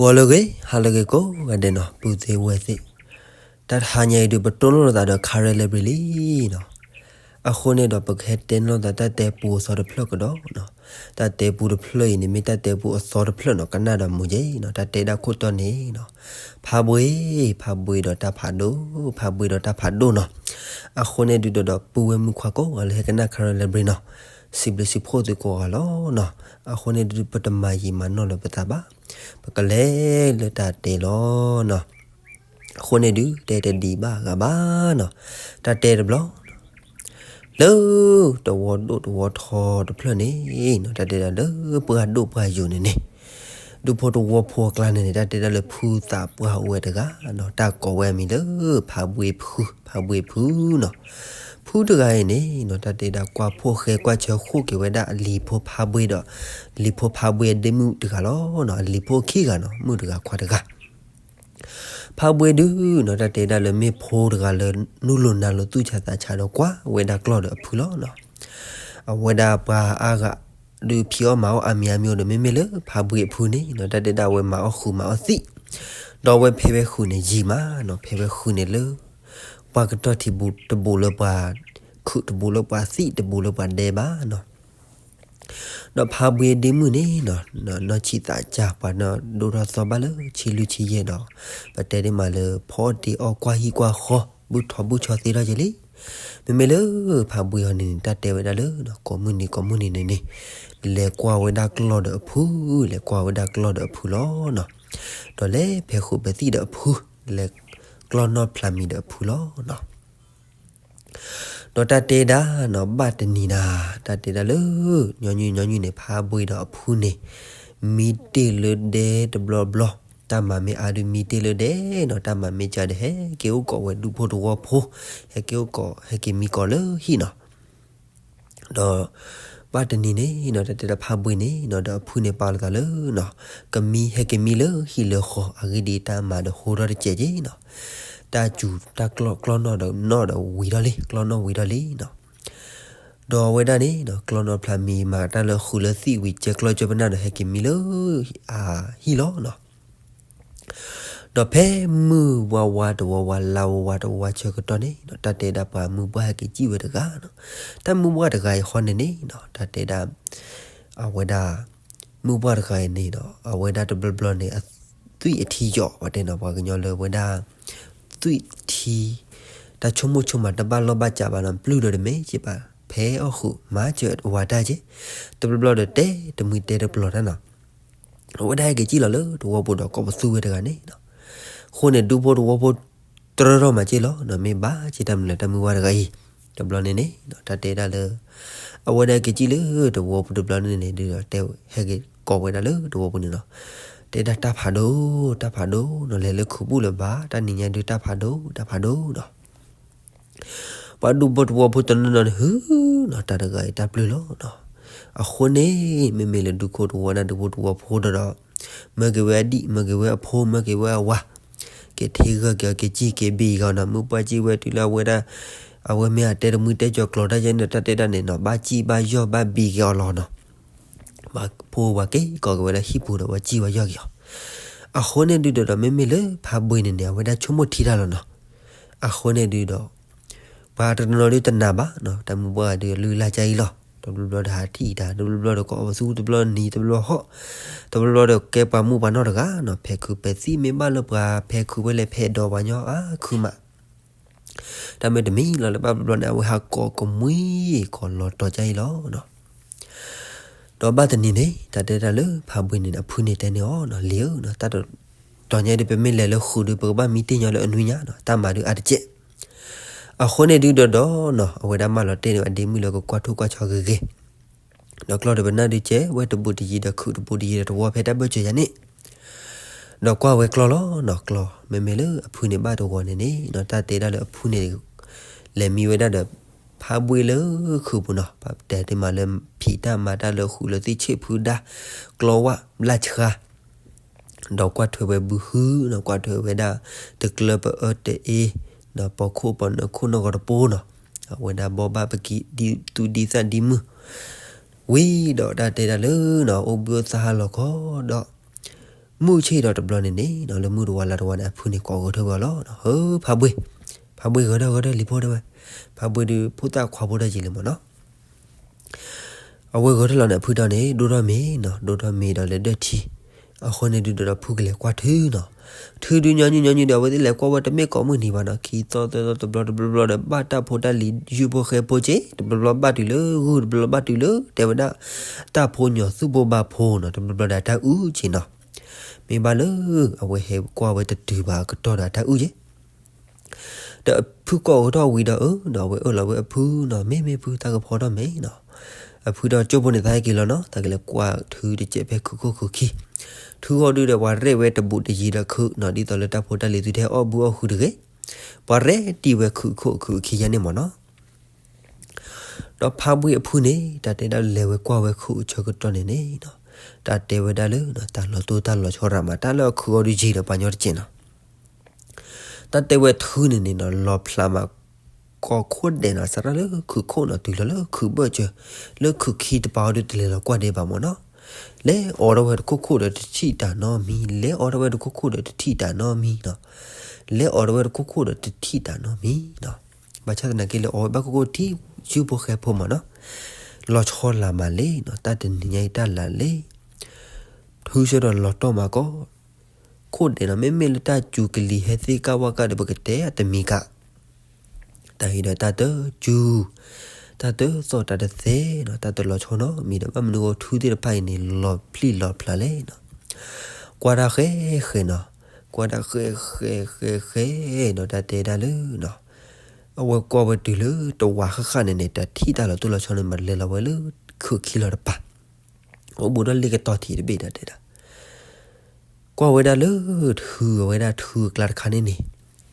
ဂီၤလၢအဂ့ၤ ဟါလၢအဂ့ၤကိးဂၤဒဲးနီၤ ပုၢ်သ့ၣ်ဝဲၢ်သ့ၣ်, တၢ်တဟါညါအံၤဒုး ပတိၢ်နီၣ်လိာ်သးဒီး Karen Library လံနီၤ. အဃိန့ၣ်ဒီး ပကဟဲတဲနီၣ်လိာ်သးတၢ်တဲပူအသီတဖျၢၣ်ကဒီးနီၤ. တၢ်တဲပူတဖျၢၣ်အံၤန့ၣ် မ့ၢ်တၢ်တဲပူအသီတဖျၢၣ်နီၤ ကနၣ်ဒီးမုာ်က့နီၤ. တၢ်တဲဒၣ်ခိၣ်တီန့ၣ်နီၤ, ဖါဘှ့, ဖါဘှ့ဒီးတၢ်ဖးဒိၣ်, ဖါဘှ့ဒီးတၢ်ဖးဒိၣ်နီၤ. အဃိန့ၣ်ဒုးဒီး ပုၢ်ဝဲၢ်မုၣ်ခွါကိးဂၤလၢဟဲကနၣ် Karen Library နီၤ, စံးဘျုးစံးဖှိၣ်သုကိးဂၤလီၤနီၤ. အဃိန့ၣ်ဒုး ပတမၤယံာ်မၤနီၢ်လၢၤပသးဘၣ်, ပကလဲၤလၢတၢ်တဲလီၤနီၤ. အဃိန့ၣ်ဒုး တဲတဒံးဘၣ်ဂၤဘၣ်နီၤ, တၢ်တဲတဘျီ လၢတဝီဒိၣ်တဝီထီတဖျၢၣ်န့ၣ်နီၤ, တၢ်တဲဒၣ်လၢပှၢ်ဒိၣ်ပှၢ်ယိာ်န့ၣ်န့ၣ်, ဒူဖိတဝီဖိအကျါန့ၣ်န့ၣ် တၢ်တဲဒၣ်လၢဖုသးပှၢ်အိၣ်ဝဲတဂၤနီၤ, တၢ်ကိးဝဲအမံၤလၢ ဖါဘှ့ဖု, ဖါဘှ့ဖုနီၤ. ဖုတဂၤအံၤန့ၣ်နီၤ တၢ်တဲဒၣ်ကွၢ်ဖိၣ်ဃဲကွၢ်ဆၢဃိၣ်က့ၤဝဲဒၣ်အလံၤဖိဖါဘှ့ဒီး လံၤဖိဖါဘှ့အဒ့မုၣ်တဂၤလီၤနီၤ, အလံၤဖိခံဂၤနီၤ, မုၣ်တဂၤခွါတဂၤ. ဖါဘှ့ဒုးနီၤ တၢ်တဲဒၣ်လၢမ့ၢ်ဖိတဂၤလၢ နုာ်လိၤနၤလိၤသူၣ်ဆးသးဆးဒီးကွၢ်ဝဲဒၣ်ကျီၢ်ဒီးအဖုလီၤနီၤ. အဝဲဒၣ်ပှၤအါဂၤဒုးဖံးအီၣ်မၤအီၣ်အါမံၤအါမံၤဒီး မ့မ့ၢ်လၢဖါဘှ့အဖုန့ၣ်နီၤ တၢ်တဲဒၣ်ဝဲမၤအီၣ်ဃုာ်မၤအီၣ်သံၣ်, ဒီးအဝဲဖဲဝဲဃုာ်န့ၣ်ယံာ်မးနီၤ, ဖဲဝဲဃုာ်န့ၣ်လၢ ပှၤကတီၢ်ထံတဘူးလၢပှၤ ခုာ်တဘူးလၢပှၤသံၣ်တဘူးလၢပှၤဒဲဘၣ်နီၤ. ဒီးဖါဘှ့အဒ့မုၣ်န့ၣ်နီၤ နီၢ်ဆံးသးစၢ် ပှၤနီၢ်ဒိၣ်ထီၣ်သီဘၣ်လၢဆံလွံၢ်ဆံယဲၢ်ဒီး ပတဲဒ်မးလၢဖီအီၣ်တ့အီၣ်ကွၢ်ဟံၣ်ကွၢ်ဃီ ဘုၣ်ထီဘုၣ်ဆီသ့ထီၣ်က့ၤလံ. မ့မ့ၢ်လၢဖါဘှ့အီၤန့ၣ်န့ၣ် တၢ်တဲဝဲဒၣ်လၢ ကိးမုၢ်နံၤကိးမုၢ်နံၤန့ၣ်န့ၣ် လဲၤကွၢ်ဝဲဒၣ်ကျီၢ်ဒီးအဖု, လဲၤကွၢ်ဝဲဒၣ်ကျီၢ်ဒီးအဖုလီၤနီၤ. ဒီးလဲၤဖဲးဃုာ်ဖဲးသံၣ်ဒီးအဖု, လဲၤကျီၢ်နီၣ်ဖျးမံၤဒီးအဖုလီၤနီၤ. ဒီးတၢ်တဲဒၣ်နီၤ ဘၣ်တနံၤနၤ တၢ်တဲဒၣ်လၢ ညီနုၢ်ညီနုၢ်န့ၣ် ဖါဘှ့ဒီးအဖုန့ၣ် မံတ့ၢ်လၢဒဲတဘျီဘျီ, တၢ်မၤမ့ၢ်အါဒုးမံတ့ၢ်လၢဒဲနီၤ, တၢ်မၤမ့ၢ်ကၢ်ဒီး ဟဲက့ၤအိၣ်ကိးဝဲဒူဖိတဝီဖိ, ဟဲက့ၤအိၣ်ကိး ဟဲက့ၤမံကိးလၢဟံၣ်နီၤ. ဒီး ဘၣ်တနံၤန့ၣ်နီၤ တၢ်တဲဒၣ်ဖါဘှ့န့ၣ်နီၤ ဒီးအဖုန့ၣ်ပာ်လီၤသးလၢနီၤ ကမံ ဟဲက့ၤမံလၢဟံၣ်လၢဃီ အဂ့ၢ်ဒ်အံၤ တၢ်မၤဒီးဟိထီၣ်တစဲးက့နီၤ. တၢ်စူၤတၢ်ကျီၢ် ကျီၢ်နီၣ်ဒီးနီၣ်ဒီးဝံၤထီၣ်လံ, ကျီၢ်နီၣ်ဝံၤထီၣ်လံနီၤ. ဒီးအဝဲဒၣ်န့ၣ်နီၤ ကျီၢ်နီၣ်ဖျးမံၤ မၤတၢ်လၢဃုာ်လၢသံၣ်ဝံၤ ကဲကျီၢ်ကၢပနၢ်ဒီး ဟဲက့ၤမံလၢ အဟံၣ်လီၤနီၤ. ဒီးဖဲမုၢ်ဝါဝါတဝီဝါ လါဝါဝါတဝီဝါဆၢကတီၢ်န့ၣ်နီၤ တၢ်တဲဒၣ်ပှၤမုၢ်ပှၢ်ဟဲက့ၤစံၣ်ဝဲတဂၤနီၤ. တၢ်မုၢ်ပှၢ်တဂၤအံၤဃီန့ၣ်န့ၣ်နီၤ တၢ်တဲဒၣ် အဝဲဒၣ် မုၢ်ပှၢ်တဂၤအံၤန့ၣ်နီၤ အဝဲဒၣ်တဘျီဘျီန့ၣ် သွံၣ်အထံယိာ် ပှၤတဲနီၤ ပှၤကညီလၢဝဲဒၣ် သွံၣ်ထံ တၢ်ဆိကမိၣ်ဆိကမးတဘၣ်လီၢ်ဘၣ်စးဘၣ်နီၤ ပျုၢ်ဒီးတမ့ၢ်က့ဘၣ် ဖဲအီၣ်ဃုာ်မၤစၢၤအဝၤတၢ်က့ တဘျီဘျီဒီးတဲတမှံၤတဲတပျီၤတၢ်နီၤ. အဝဲဒၣ်ဟဲက့ၤစံၣ်လီၤလၢတဝီပူၤဒီးကိးပသူဝဲတဂၤန့ၣ်နီၤ. အဃိန့ၣ် ဒူဖိတဝီဖိ တြၢထီၣ်မၤစၢၤလီၤနီၤ မ့ၢ်ဘၣ်စ့ၢ်တၢ်မနုၤလဲၣ် တၢ်မုၢ်ပှၢ်တဂၤအံၤ တဘျီန့ၣ်န့ၣ် တၢ်တဲဒၣ်လၢ အဝဲဒၣ်က့ၤစံၣ်လၢတဝီပူၤတဘျီန့ၣ်န့ၣ် ဒုးဒီးတဲဟဲက့ၤကိးဝဲဒၣ်လၢတဝီပူၤန့ၣ်နီၤ. တဲဒၣ်တၢ်ဖးဒိၣ် တၢ်ဖးဒိၣ်နီၤ လဲၤလၢခုးပူၤလၢၤဘၣ် တၢ်နံၤညါဒုးတၢ်ဖးဒိၣ် တၢ်ဖးဒိၣ်နီၤ. ပှၤဒူဖိတဝီဖိတနီၤနီၤန့ၣ် ဟုနီၤ တၢ်တဂၤအံၤတၢ်ပျုၢ်လီၤနီၤ. အဃိန့ၣ် မ့မ့ၢ်လၢဒူခိၣ်တဝီဒၣ်ဒူဖိတဝီဖိဒီးဒီး မၢက့ၤဝဲအဒံၣ် မၢက့ၤဝဲအဖိ မၢက့ၤဝဲအဝၤ က့ၤထံဂၢၢ်က့ၤအီၤ က့ၤစံၣ်က့ၤဘံၣ်က့ၤအီၤနီၤ. မုၢ်ပှၢ်စံၣ်ဝဲတုၤလၢအဝဲဒၣ် အဝဲမ့ၢ်အတဲတမှံၤတဲကၠီၤကျိၤတၢ်ယဲန့ၣ် တၢ်တဲဒၣ်န့ၣ်နီၤ ဘၣ်စံၣ်ဘၣ်ယီၢ်ဘၣ်ဘံၣ်က့ၤအီၤလီၤနီၤ. ဘၣ်ဖိဝၤက့ၤကိးက့ၤဝဲလၢဟံၣ်ပူၤဒီး ဝဲစံၣ်ဝဲယီၢ်က့ၤအီၤ. အဃိန့ၣ်ဒုးဒီး မ့မ့ၢ်လၢဖါဘှ့န့ၣ်န့ၣ် အဝဲဒၣ်ဆိကမိၣ်ထံတၢ်လီၤနီၤ. အဃိန့ၣ်ဒုးဒီး ပှၤတနီၤဒုးတနာ်ဘၣ်နီၤ တၢ်မုၢ်ပှၢ်ဒုးလုၢ်လၢ်ကါအံၤလီၤ. တဘျီဘျီဒီးဟးထံၣ်တၢ် တဘျီဘျီဒီးကိးပသူ တဘျီနံၤ တဘျီဟီၣ် တဘျီဘျီဒီးကဲပှၤမူပှၤနီၢ်တဂၤနီၤ ဖဲခုးပသံၣ်မ့ၢ်ဘၣ်လၢပှၤဖဲခုးဝဲလဲၣ်ဖဲဒီးပှၤညီအါခုးမး တၢ်မ့ၢ်တမံၤလီၤလၢဘၣ်ဘျီဘျီန့ၣ် အဝဲဟးကိးကမှံကိးလီၤတီၤကါအံၤလီၤနီၤ. ဒီးဘၣ်တနံၤန့ၣ် တၢ်တဲတၢ်လၢဖါဘှ့န့ၣ် အဖုန့ၣ်တဲန့ၢ်အီၤနီၤ လံၤဧၢနီၤ တၢ်တတီၤညါဒုး ပမ့ၢ်လဲၤလၢဃုာ်ဒုး ပကဘၣ်မံတ့ၢ်ညီလၢအနွံညါနီၤ တၢ်မၤဒုးအါတကဲး. အဃိန့ၣ်ဒုးဒီးဒီးနီၤ အဝဲဒၣ်မၢလီၤတ့ၢ်န့ၢ်အဒ့မုၣ်လၢကကွၢ်ထူၣ်ကွၢ်ဆီဂ့ၤဂ့ၤ ဒီးကျီၢ်ဒီးပနၢ်ဒုးကဲဝဲတဘူးတယံၤဒီးခုးတဘူးတယံၤဒီးတဝီဖဲတၢ်ဘၢၣ်စၢၤယၤန့ၣ် ဒီးကွၢ်ဝဲကျီၢ်လီၤနီၤ ကျီၢ် မ့မ့ၢ်လၢအဖုန့ၣ်ဘၣ်တဝီန့ၣ်န့ၣ်နီၤ တၢ်တဲဒၣ်လၢအဖုန့ၣ် လဲၤမံဝဲဒၣ်ဒီး ဖါဘှ့လၢခုးပူၤနီၤ ပတဲဒ်မးလၢဖံးတၢ်မၤတၢ်လၢဃုာ်လၢသံၣ်ဆ့ၣ်ဖုဒါ ကျီဝၣ်ဘျၣ်ဆှါ ဒီးကွၢ်ထွဲဝဲဘုဟုနီၤ ကွၢ်ထွဲဝဲဒၣ် တကျၢပအၢတအ့ ဒီးပိာ်ခိၣ်ပိာ်နၢခိၣ်နီၢ်ဂီၤတပိနီၤ အဝဲဒၣ်ဘီဘၣ်ပကံဒ်သူၣ်ဒ်သးဒ်မုၢ် ဝံၤဒီးတၢ်တဲဒၣ်လၢနီၤ အိၣ်ဘှံးအိၣ်သါဟါလီၤခီဒီး မုၢ်ဆ့ၣ်ဒီးတဘျီန့ၣ်န့ၣ်နီၤ လၢမုၢ်တဝါလါတဝါန့ၣ် အဖုန့ၣ်ကိးဂဲၤထၢၣ်ဝဲအီၤလီၤ. ဟၢ ဖါဘှ့ၣ်, ဖါဘှ့ၣ်ဂဲၤထၢၣ်ဂဲၤထၢၣ်လံၤဖိတဲဝဲ, ဖါဘှ့ၣ်ဒုးဖိသၣ်ခွါဖိတၢ်ယံာ်လံမ့ၢ်နီၤ. အဝဲဂဲၤထၢၣ်လီၤန့ၣ် အဖုဒီးန့ၣ် ဒိၣ်ထီၣ်မ့ၤနီၤ, ဒိၣ်ထီၣ်မ့ၤဒီးလဲၤဒၢၣ်ထံ, အဃိန့ၣ်ဒုးဒီးဖုကလဲၤကွၢ်ထုနီၤ. ထုဒုးညီနုၢ်ညီနုၢ်ဒီး အဝဲသ့ၣ်လဲၤကွၢ်ဝဲတမ့ၢ်ကိးမုၢ်နံၤဘၣ်နီၤ, ခံသီသၢသီတဘျီတဘျီဘျီဒီး ဘၣ်တၢ်ဖိတၢ်လံၤယုၢ်ဖိဃဲဖိက့, တဘျီဘျီဘၣ်တုၤလၢဂုၢ်, တဘျီဘျီဘၣ်တုၤလၢ တဲဝဲဒၣ် တၢ်ဖိညီသူၣ်ဘိဘါဖိနီၤ, တဘျီဘျီဒီးတၢ်အုၣ်က့နီၤ. မ့ၢ်ဘၣ်လၢ အဝဲဟဲကွၢ်ဝဲတတုၤဘၣ်အကတီၢ်ဒီးတၢ်အုၣ်က့ ဒီးအဖုကိးကထီၣ်ဝံၤဒီးအၢ, ဒီးအဝဲအၢၣ်လီၤဝဲအဖုနီၤ, မ့ၢ်မ့ၢ်ဖုတၢ်ကဖီထီၣ်မ့ၤနီၤ. အဖုဒီးကၠိဖိန့ၣ်သးဟဲက့ၤလီၤနီၤ, သးကလဲၤကွၢ်ထုတစဲးဖဲခုးခိၣ်ခုးခံ, ထုဃီဒုးဒီးပှၤရဲၣ်ဝဲတဘူးတယံၤဒီးခုးနီၤ, ဒ်သိးလၢတၢ်ဖိတၢ်လံၤသုထဲအီၣ်ဘုအီၣ်ဟုတဂ့ၤ, ပှၤရဲၣ်တံၢ်ဝဲခုးခိၣ်ခုးခံယါန့ၣ်မ့ၢ်နီၤ. ဒီးဖါဘှ့ၣ်အဖုန့ၣ် တၢ်တဲဒၣ်လဲၤဝဲကွၢ်ဝဲခုးဆၢကတီၢ်န့ၣ်န့ၣ်နီၤ, တၢ်တဲဝဲဒၣ်လၢ တၢ်လီၤတိၢ်တၢ်လီၤဆီရၤမး, တၢ်လၢအခုးအီၤဒုးယံၤဒီးပှၤညီတစဲးနီၤ. တၢ်တဲဝဲထုန့ၣ်န့ၣ်နီၤ, လီၤဖျးမး ကိးခိၣ်ဒဲးနီၤ, စးထီၣ်လၢခုးခိၣ်နီၤ, တုၤလီၤလၢခုးဘၢၣ်စၢၤ, လၢခုးခံတပၤအီၤဒုးတလဲၤလီၤကွၢ်ဒံးဘၣ်မ့ၢ်နီၤ. လဲၤအီၣ်ထီၣ်ဝဲတခိၣ်ခိၣ်ဒီးတထံၣ်တၢ်နီတမံၤ, လဲၤအီၣ်ထီၣ်ဝဲတခိၣ်ခိၣ်ဒီးတထံၣ်တၢ်နီတမံၤနီၤ, လဲၤအီၣ်ထီၣ်ဝဲတခိၣ်ခိၣ်ဒီးတထံၣ်တၢ်နီတမံၤနီၤ. ဘၣ်ဆၣ်သနာ်က့လဲၤအီၣ်ဝဲဘၣ်ခိၣ်ခိၣ်ထံၣ် ယူၢ်ဖိဃဲဖိမ့ၢ်နီၤ, လီၤဆီလၢ်မးလံနီၤ, တၢ်တနံၤညါအံၤတၢ်လၢ်လံ ထုဆၢဒီးလီၤတီၢ်မးကီး, ခိၣ်ဒဲးနီၤ, မ့မ့ၢ်လၢတၢ်စူၤကလံၤဟဲသ့ၣ်ကၣ်ဝၣ်ကၣ်ဒီး ပကတဲတမံၤကး, တၢ်အံၤဒီးတၢ်တစူၤ, တၢ်တသီၣ်တၢ်တသဲနီၤ, တၢ်တလီၤဆီနီတမံၤဒီး ဘၣ်မနုၤအဃိထုသ့ၣ်တဖၣ်အံၤန့ၣ် လီၤပျံၤလီၤဖျါလဲၣ်နီၤ. ကွၢ်တၢ်ဃဲဃဲနီၤ, ကွၢ်တၢ်ဃဲဃဲဃဲဃဲနီၤ, တၢ်တဲဒၣ်လၢနီၤ, အဝဲကွၢ်ဝဲတုၤလၢတဝးဃၣ်ဃၣ်န့ၣ်န့ၣ် တထံၣ်တၢ်လီၤတိၢ်လီၤဆီန့ၣ် မးလဲၤလီၤဝဲလၢခုးခံလီၤတပၤ အိၣ်ဘူးထီၣ်လ့ၣ်ကတီၤထံးတဘ့ၣ်ဒီးတဲဒၣ်, ကွၢ်ဝဲဒၣ်လၢထုဝဲဒၣ်ထုအကျါတခါန့ၣ်န့ၣ်,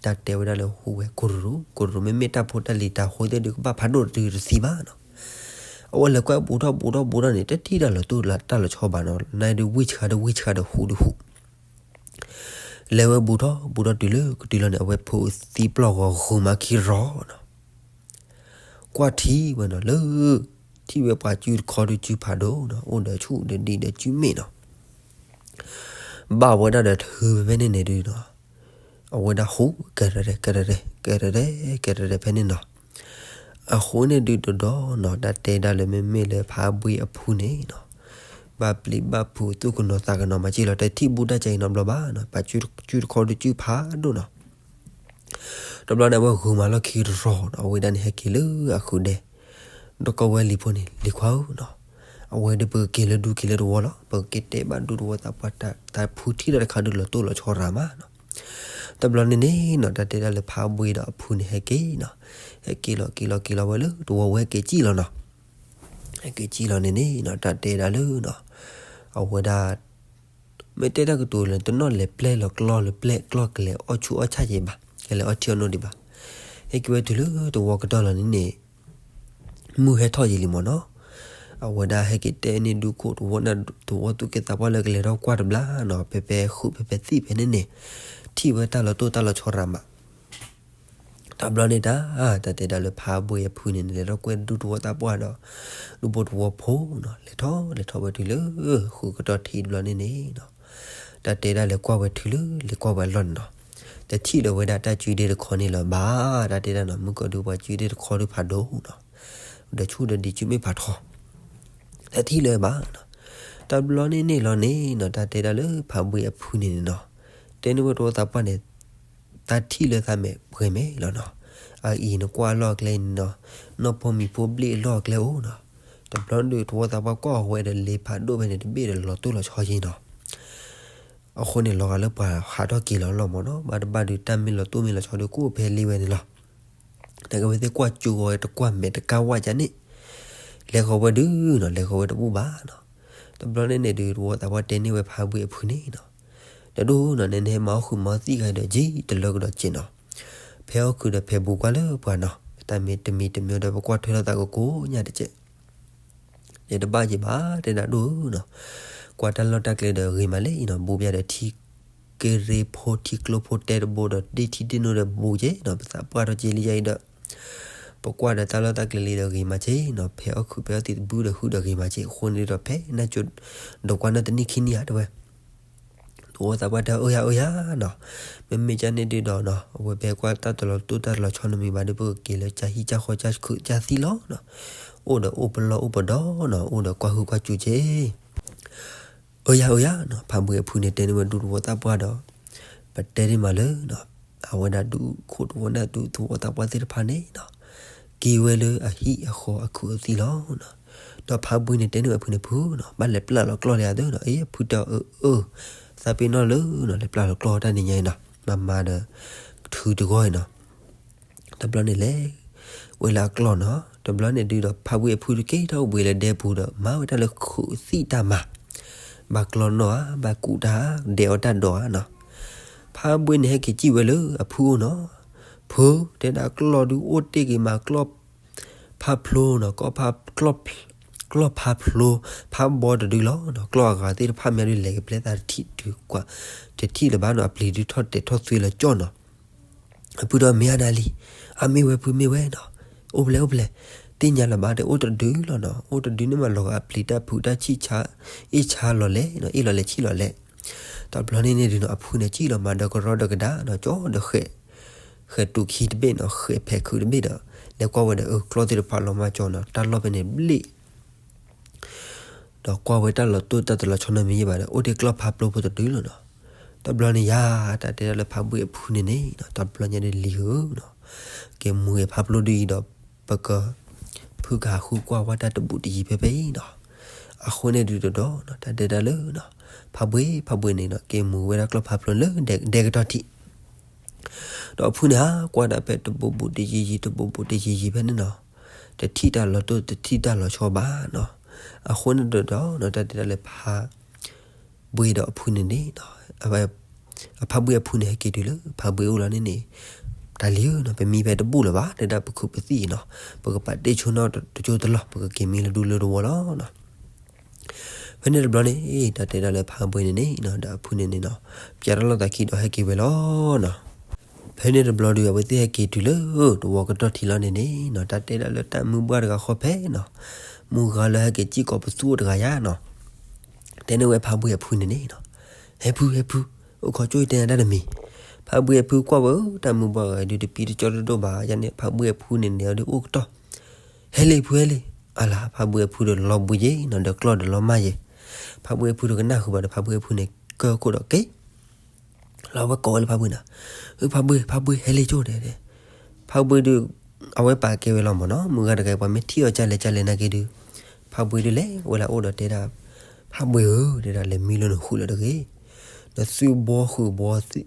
တၢ်တဲဝဲဒၣ်လၢဟူးဝဲကိၢ်တရူး, ကိၢ်တရူး မ့မ့ၢ်တၢ်ဖိတၢ်လံၤတၢ်ဃိသ့ၣ်ဒုးကဘၣ်ဖးဒိၣ်တတုၤတသံဘၣ်နီၤ. အဝဲလဲၤကွၢ်ဘူးထီၣ်ဘူးထီၣ်ဘူးထီၣ်န့ၣ် တထံၣ်တၢ်လီၤတိၢ်တၢ်လီၤဆီဘၣ်နီၤ, နဒုးဝံၢ်ဆှါဒီးဝံၢ်ဆှါဒီးဟူးဒီးဟူး လဲၤဝဲဘူးထီၣ်ဘူးထီၣ်တုၤလၢကတုၤလီၤန့ၣ် အဝဲဖိသံပျီၢ်ဂီၤဂုာ်မးခံရီၤနီၤ. ကွၢ်ထံၣ်ဝဲနီၤလၢ ထံၣ်ဝဲပှၤစုတခီဒုးစုဖးဒိၣ်နီၤ, အိၣ်ဒီးဆူၣ်ဒီးဒံးဒီးစုမ့ၣ်နီၤ. ဘၣ်ဝဲဒၣ်ဒီးထုဖဲန့ၣ်န့ၣ်ဒုးနီၤ, အဝဲဒၣ်ဟူးကဲရဲၣ်ကဲရဲၣ်ကဲရဲၣ်ကဲရဲၣ်ဖဲန့ၣ်နီၤ. အဃိန့ၣ်ဒုးတဒီးနီၤ တၢ်တဲဒၣ်လၢမ့မ့ၢ်လၢဖးဘှ့ၣ်အဖုန့ၣ်နီၤ, ဘၣ်ပျံၤဘၣ်ဖုးသူၣ်ကနိးသးကနိးမးက့လီၤ, တထံၣ်ဘူးတၢ်ကဲအံၤနီတဘျီဘၣ်နီၤ, ပှၤစုတခီဒုးစုဖးဒိၣ်နီၤ. တဘျီန့ၣ် အဝဲဂုာ်မးလီၢ်ခံတရီၤနီၤ, အဝဲဒၣ်န့ၣ်ဟဲက့ၤလၢအဃုာ်ဒဲး, ဒီးကိးဝဲလံၤဖိန့ၣ် လံၤခွါဧၢနီၤ, အဝဲဒုးပကက့ၤလၢဒူက့ၤလၢတဝီလီၤ, ပကက့ၤတဲဘၣ်ဒူတဝီသးပှၢ် တၢ်ဖုထံၣ်တၢ်တခါဒုးလီၤတိၢ်လီၤဆီရၤမးနီၤ. တဘျီန့ၣ်န့ၣ်နီၤ တၢ်တဲဒၣ်လၢဖးဘှ့ၣ်ဒီးအဖုန့ၣ်ဟဲက့ၤနီၤ, ဟဲက့ၤလီၤက့ၤလီၤက့ၤလီၤဝဲလၢတဝီ ဝဲဟဲက့ၤစံၣ်လီၤနီၤ. ဟဲက့ၤစံၣ်လီၤန့ၣ်န့ၣ်နီၤ တၢ်တဲဒၣ်လၢနီၤ, အဝဲဒၣ် မ့ၢ်တဲတၢ်ကတိၤလၢ တနီၣ်လဲၤပျဲလီၤကျီၢ်လၢပျဲၢ်ကျီၢ် ကလဲၤအီၣ်ဆူၣ်အီၣ်ဆၣ်က့ၤဘၣ်, ကလဲၤအီထံအီနိဒံးဘၣ်. ဟဲက့ၤဝဲတုၤလၢတဝီကတီၢ်လီၤန့ၣ်န့ၣ် မုၢ်ဟဲထီၣ်ယံာ်လံမ့ၢ်နီၤ. အဝဲဒၣ်ဟဲက့ၤတဲန့ၢ်ဒူခိၣ်တဝီန့ၣ် တဝီသူၣ်က့သးပှၢ်လၢကလဲၤထီၣ်ကွၢ်တဘျီနီၤ, ဖဲဖဲဃုာ်ဖဲဖဲသံၣ်ဖဲန့ၣ်န့ၣ် ထံၣ်ဝဲတၢ်လီၤတိၢ်တၢ်လီၤဆီရၤမး တဘျီန့ၣ်တၢ် တၢ်တဲဒၣ်လၢဖးဘှ့ၣ်အဖုန့ၣ်န့ၣ် လဲၤထီၣ်ကွဲဒူတဝီသးပှၢ်ဒီး ဒူဖိတဝီဖိနီၤ, လဲၤထီၣ်လဲၤထီၣ်ဝဲတုၤလၢ ဃုာ်ကတီၢ်ထံးတဘျီန့ၣ်န့ၣ်နီၤ, တၢ်တဲဒၣ်လဲၤကွၢ်ဝဲတုၤလၢ လဲၤကွၢ်ဝဲအလီၢ်န့ၣ်နီၤ, တထံၣ်လၢၤဝဲဒၣ်တၢ်စုဒ့တခီန့ၣ်လၢၤဘၣ်, တၢ်တဲဒၣ်နီၤ မုၢ်ကီၢ်ဒုးပှၤစုဒ့တခီဒုးဖးဒိၣ်နီၤ, ဒီးဆူၣ်ဒီးဒံးစုမ့ၢ်ဖးထီ တထံၣ်လၢၤဘၣ်နီၤ. တဘျီန့ၣ်န့ၣ်လီၤန့ၣ်နီၤ တၢ်တဲဒၣ်လၢဖးဘှ့ၣ်အဖုန့ၣ်န့ၣ်နီၤ, တဲန့ၢ်ဝဲတဝီသးပှၢ်န့ၣ် တၢ်ထံၣ်လၢသးမဲာ်ပှဲၤမဲာ်လီၤနီၤ. အအံၤနကွၢ်အလီၢ်အကျဲန့ၣ်နီၤ, နီၢ်ဖိမံၤဖိဘျ့ၣ်အလီၢ်အကျဲအိၣ်နီၤ. တဘျီဒုးတဝီသးပှၢ်ကွၢ်အီၤဝဲဒီးလ့ဖးဒိၣ်ဖဲန့ၣ် တဘ့ၣ်ဒီးလီၤတိၢ်လီၤဆီက့ၤနီၤ. အဃိန့ၣ် လီၤဂာ်လၢပှၤဟးထီၣ်က့ၤလီၤလီၤမ့ၢ်နီၤ, ဘၣ်တဘၣ်ဒုးတၢ်မ့ၢ်လီၤတိၢ်မ့ၢ်လီၤဆီဒုး ကအိၣ်ဖဲလ့ဝဲန့ၣ်လီၤ. နကဝဲသ့ၣ်ကွၢ်ကၠိဂီၤတကွၢ်မဲာ်တကါဝၣ်ကန့ၣ်, လဲၤဃီၤဝဲဒုးနီၤ, လဲၤဃီၤဝဲတဘူၣ်ဘၣ်နီၤ. တဘျီန့ၣ်န့ၣ်ဒုး တဝီသးပှၢ်တဲန့ၢ်ဝဲဖးဘှ့ၣ်အဖုန့ၣ်နီၤ, ဒီးဒိၣ်နီၤ နဟဲမၤအီၣ်ဃုာ်မၤအီၣ်သံၣ်ဂၤဒီး က့တလၢကဒီးက့နီၤ, ဖဲအီၣ်ခုးဒီးဖဲဘူးကွၢ်လၢပှၤနီၤ, တၢ်မ့ၢ်တမံၤတမံၤဒီး ပကွၢ်ထွဲလိာ်သးကကိးညါတကဲး ယတဘၣ်က့ၤဘၣ် တဲဒၣ်ဒိၣ်ဧၢနီၤ, ကွၢ်တၢ်လီၢ်တၢ်ကျဲဒီးဂ့ၤမးလံနီၤ, ဘူးဘၣ်ဒီးထံကရ့ဖိ ထံကျိဖိတဲတဘိဒီး ဒ့ထံဒ့နိဒီးဘူးက့နီၤ, ပသးပှၢ်ထီၣ်က့ၤလံယါအံၤဒီး ပကွၢ်ဒီးတၢ်လီၢ်တၢ်ကျဲလံဒီးဂ့ၤမးက့နီၤ, ဖဲအီၣ်ခုးဖဲအီၣ်သံးတဘုဒီးဟုဒီးဂ့ၤမးက့, အဃိန့ၣ်ဒီးဖဲနၢ်ကၠိ ဒီးကွၢ်နီၢ်တနံၣ်ခံနံၣ်ဧါတဲဝဲ, တ သဝီသးပှၢ်တဲအၢယၤအၢယၤနီၤ, မ့မ့ၢ်ကန့ၣ်ဒုးဒီးနီၤ အဝဲဖဲကွၢ်တၢ်တလီၤတိၢ်တၢ်တလီၤဆီနီတမံၤဘၣ်ဒီး ပကက့ၤလၢကၢ်ဟံၣ်ကၢ်ဃီကၢ်ခုးကၢ်သံလီၤနီၤ, အိၣ်ဒီးအိၣ်ပလီၢ်အိၣ်ပဒီနီၤ, အိၣ်ဒီးကွၢ်ဟုကွၢ်စူၤက့ၤ အၢယၤအၢယၤနီၤ, ဖးဘှ့အဖုန့ၣ်တဲန့ၢ်ဝဲဒူသဝီသးပှၢ်ဒီး ပတဲဒ်မးလၢ အဝဲဒၣ်ဒူခိၣ်သဝီနၢ်ဒူသဝီသးပှၢ်သ့ၣ်တဖၣ်န့ၣ်နီၤ, က့ၤဝဲလၢအဟံၣ်အဃီအခုးအသံလီၤနီၤ. ဒီးဖးဘှ့န့ၣ်တဲန့ၢ်ဝဲဖုန့ၣ် ဖုနီၤ ဘၣ်လဲၤပျၢ်လီၤကျီၢ်လၢအသၢနီၤ, အ့ ဖုတဲအီၤအၢအၢ, သးပ့ၤနီၣ်လၢနီၤ လဲၤပျၢ်လီၤကျီၢ်တၢ်နံၤညါအံၤနီၤ, မၤမၤဒီး ထုးတဂီၢ်အံၤနီၤ တဘျီန့ၣ်လဲၤဝဲလၢအကျီၢ်နီၤ, တဘျီန့ၣ်ဒုးဒီး ဖးဘှ့အဖုတက့ၢ်ထီၣ်ဝံၤလၢဒဲပူၤဒီး မၤဝဲတၢ်လၢခုးသံၣ်တၢ်မၤ, ဘၣ်ကျီၢ်နီၣ်ဧါ, ဘၣ်ကူးတၢ်ဧါ, ဒဲးအီၣ်တၢ်ဒိးဧါနီၤ. ဖးဘှ့န့ၣ်ဟဲက့ၤစံၣ်ဝဲလၢအဖုအိၣ်နီၤ, ဖု, တဲဒၣ်ကျီၢ်ဒုးအိၣ်တ့ၢ်က့ၤမး ကျီၢ်ဖးဖျိနီၤ, ကျီၢ်ဖးဖျိ, ဖးဘီတဒုလီၤနီၤ, ကျီၢ်အဂၤသ့ၣ်တဖၣ်မးဒုး လဲၤကပျဲသးတထံၣ်ဒုးကွၢ်, တထံၣ်လၢၤဘၣ်နီၤ, အပျံၤဒုးထီၣ်တဲာ်ထီၣ်သွ့လၢကၠီၣ်နီၤ. အဖုဒီးမ့ၢ်အါနၤလံ, အမ့ၢ်ဝဲဖုမ့ၢ်ဝဲနီၤ, အိၣ်ဖျဲၣ်အိၣ်ဖျဲၣ်, သ့ၣ်ညါလၢၤဘၣ်တဲအိၣ်တဒုလီၤနီၤ, အိၣ်တဒုန့ၣ်မးလီၤဂာ်အပျံၤတၢ်ဖုးတၢ်ဆံၣ်ဆါ, အ့ၣ်ဆါလီၤလဲၣ်နီၤ, အ့ၣ်လီၤလဲၣ်ဆံၣ်လီၤလဲၣ်. တဘျီန့ၣ်န့ၣ်ဒုးနီၤ အဖုန့ၣ်စံၣ်လီၤမးဒီးကရီဒီးကဒါနီၤ, ကၠီဒီးဃဲၤ ဃဲၤတူာ်ခံတဘ့ၣ်နီၤ, ဃဲၤဖဲးခုးတဘ့ၣ်ဒီး လဲၤကွၢ်ဝဲဒီး အၢ ကျီၢ်သ့ၣ်တဖၣ်လီၤမၢ်ကၠီနီၤ, တၢ်လီၢ်ဖဲန့ၣ်ဘျ့ၣ် ဒီးကွၢ်ဝဲတၢ်လီၤတိၢ်တၢ်တလီၤဆီနီတမံၤဘၣ်ဒီး အိၣ်တ့ၢ်ကျီၢ်ဖးဖျိဖိတဒုလီၤနီၤ. တဘျီန့ၣ်ယၤ တၢ်တဲဒၣ်လၢဖးဘှ့အဖုန့ၣ်န့ၣ်နီၤ, တဘျီညါဒ်လံဧၢနီၤ, က့ၤမူဂဲၤဖးဖျိဒ်အံၤဒီး ပက ဖုကဟးဃုကွၢ်ဝဲတၢ်တဘူးတယံၤဖဲဖဲအံၤနီၤ. အဃိန့ၣ်ဒုးတဒီးနီၤ တၢ်တဲဒၣ်လၢ ဖးဘှ့ ဖးဘှ့န့ၣ်နီၤ က့ၤမူဝဲဒၣ်ကျီၢ်ဖးဖျိလၢဒဲကတီၢ်ထံး ဒီးအဖုန့ၣ်ဟးကွၢ်ဒၣ်ဖဲတဘူးဘူးတယံၤယံၤ တဘူးဘူးတယံၤယံၤဖဲန့ၣ်နီၤ, တထံၣ်တၢ်လီၤတိၢ်တထံၣ်တၢ်လီၤဆီဘၣ်နီၤ. အဃိန့ၣ်ဒီးနီၤ တၢ်တဲဒၣ်လၢဖးဘှ့ဒီးအဖုန့ၣ်န့ၣ် အဖးဘှ့အဖုန့ၣ် ဟဲက့ၤတုၤလၢဖးဘှ့အိၣ်လီၤန့ၣ်န့ၣ်, တၢ်လံဧၢနီၤ ပမံဖဲတဘူးလၢၤဘၣ် တဲဒၣ်ပခုးပသံၣ်အံၤနီၤ, ပကပာ်တ့ၢ်ဆိနီတကၠိတလီၢ် ပကက့ၤမံလၢဒူလၢတဝီလီၤနီၤ. ဖဲန့ၣ်တဘျီန့ၣ် တၢ်တဲဒၣ်လၢဖးဘှ့န့ၣ်န့ၣ်နီၤ ဒီးအဖုန့ၣ်န့ၣ်နီၤ ပျဲထီၣ်လိာ်သးခံဒီးဟဲက့ၤဝဲလီၤနီၤ. ဖဲန့ၣ်တဘျီဒီး အဝဲသ့ၣ်ဟဲက့ၤတုၤလၢတဝီကတီၢ်ထံးလီၤန့ၣ်န့ၣ်နီၤ တၢ်တဲဒၣ်လၢတၢ်မုၢ်ဘှၢ်တဂၤဃီဖဲနီၤ, မုၢ်ဂၤလၢဟဲက့ၤစံၣ်ကိးပသူအိၣ်တဂၤယါနီၤ, တဲန့ၢ်ဝဲဖးဘှ့အဖုန့ၣ်န့ၣ်နီၤ, ဟဲဖု ဟဲဖု, အိၣ်ခိးကၠိတဲနၤတၢ်တမံၤ. ဖးဘှ့အဖုကွၢ်ဝဲဧၢ တၢ်မုၢ်ဘှၢ်ဂၤဒုးတပံတကၠီတဒိၣ်ဘၣ်ယါန့ၣ် ဖးဘှ့အဖုန့ၣ်န့ၣ်အီၤဒုးအိၣ်ကတီၢ် ဟဲလံ ဖုဟဲလံ. အလၤ ဖးဘှ့အဖုဒီးလီၤဘှံးယဲနီၤ ဒီးကျီၢ်ဒီးလီၤမၢ်ယဲ, ဖးဘှ့အဖုဒီးကနၣ်ဃုာ်ဘၣ်ဒီး ဖးဘှ့အဖုန့ၣ် ကၢၢ်ခိၣ်ဒီးက့ၤ လီၤဝဲကိးဝဲလၢဖးဘှ့နီၤ, ဖးဘှ့ ဖးဘှ့ ဟဲလံကၠိတဲ, ဖးဘှ့ဒုး အဝဲပာ်ကဲဝဲလီၤမၢ်နီၤ မုၢ်ဂၤတဂၤ ပှၤမ့ၢ်ထံၣ်အီၤကၢ်လဲၣ်ကၢ်လဲၣ်နာ်က့ဒုး, ဖးဘှ့ဒုးလဲၤဝဲလၢအအိၣ်ဒီးတဲဒၣ်, ဖးဘှ့ဧၢ တဲဒၣ်လဲၤမံလၢနဃုာ်လၢတဂ့ၤ, နသုဘီဃုာ်ဘီ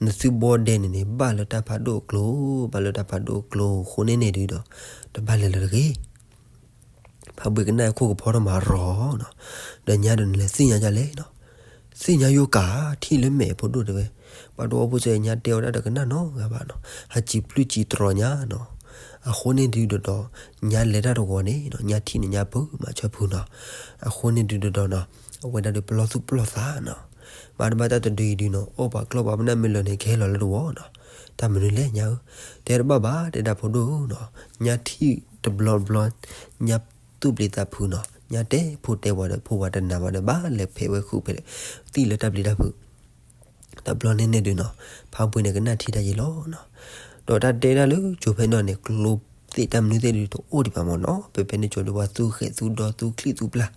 နသုဘီဒဲန့ၣ်န့ၣ် ဘၣ်လၢတၢ်ဖးဒိၣ်အကျိၤ, ဘၣ်လၢတၢ်ဖးဒိၣ်အကျိၤအဃိန့ၣ်န့ၣ်ဒုးဒီး တဘၣ်လဲၤလၢတဂ့ၤ. ဖးဘှ့ကနၣ်အခိၣ်ကဖီထီၣ်မးရီၤနီၤ, ဒီးညါဒီးနလဲၤသ့ၣ်ညါဒ်လဲၣ်နီၤ, သ့ၣ်ညါယိၤကၤ ထံၣ်လၢမဲာ်ဖိဒိၣ်တဲဝဲ, ပှၤတဝီဖိစၢညါတဲအီၤတၢ်ဒီးကနၣ်နီတဂၤဘၣ်နီၤ, ဟးစံးပျုၢ်စံးတြီၤညါနီၤ, အဃိန့ၣ်ဒုးဒီး ညါလဲၤတၢ်တဝီန့ၣ်နီၤ ညါထံၣ်န့ၣ်ညါပၢၢ်မးဆၢဖုနီၤ, အဃိန့ၣ်ဒုးဒီးနီၤ အဝဲဒၣ်ဒုးပလီၢ်သူၣ်ပလီၢ်သးနီၤ, ဘၣ်တဘၣ်တၢ်တဒုအံၤဒုးနီၤ အီၣ်ပှၤကျီၢ်ပှၤပနၢ်မ့ၢ်လၢာ်န့ၣ် ကဟဲလီၤလၢတဝီနီၤ, တၢ်မနုၤလဲၣ်ညါဧၢ, တဲတဘၣ်ဘၣ် တဲဒၣ်ဖိဒိၣ်ဧၢနီၤ, ညါထံၣ်တဘျီဘျီ, ညါသူၣ်ပျံၤသးဖုးနီၤ, ညါတဲဖိတဲဝၤဒီး ဖိဝၤတနာ်ဘၣ်ဒီး ဘၣ်လဲၤဖဲးဝဲဃုာ်ဖဲးသံၣ်လၢတၢ်ပျံၤတၢ်ဖုး, တဘျီန့ၣ်န့ၣ်ဒုးနီၤ ဖးဘှ့န့ၣ်ကနၣ်ထံတၢ်ယံာ်လီၤနီၤ, ဒီးတၢ်တဲဒၣ်လၢကၠိဖဲန့ၣ်န့ၣ် ကျိသ့ၣ်တၢ်မနုၤသ့ၣ်ဒုးတအိၣ်ဒံးဘၣ်မၢ်နီၤ, ဖဲဖဲန့ၣ်ကၠိဒုးပှၤသူဃဲးသူဒီသူချံၣ်သူပျၢ်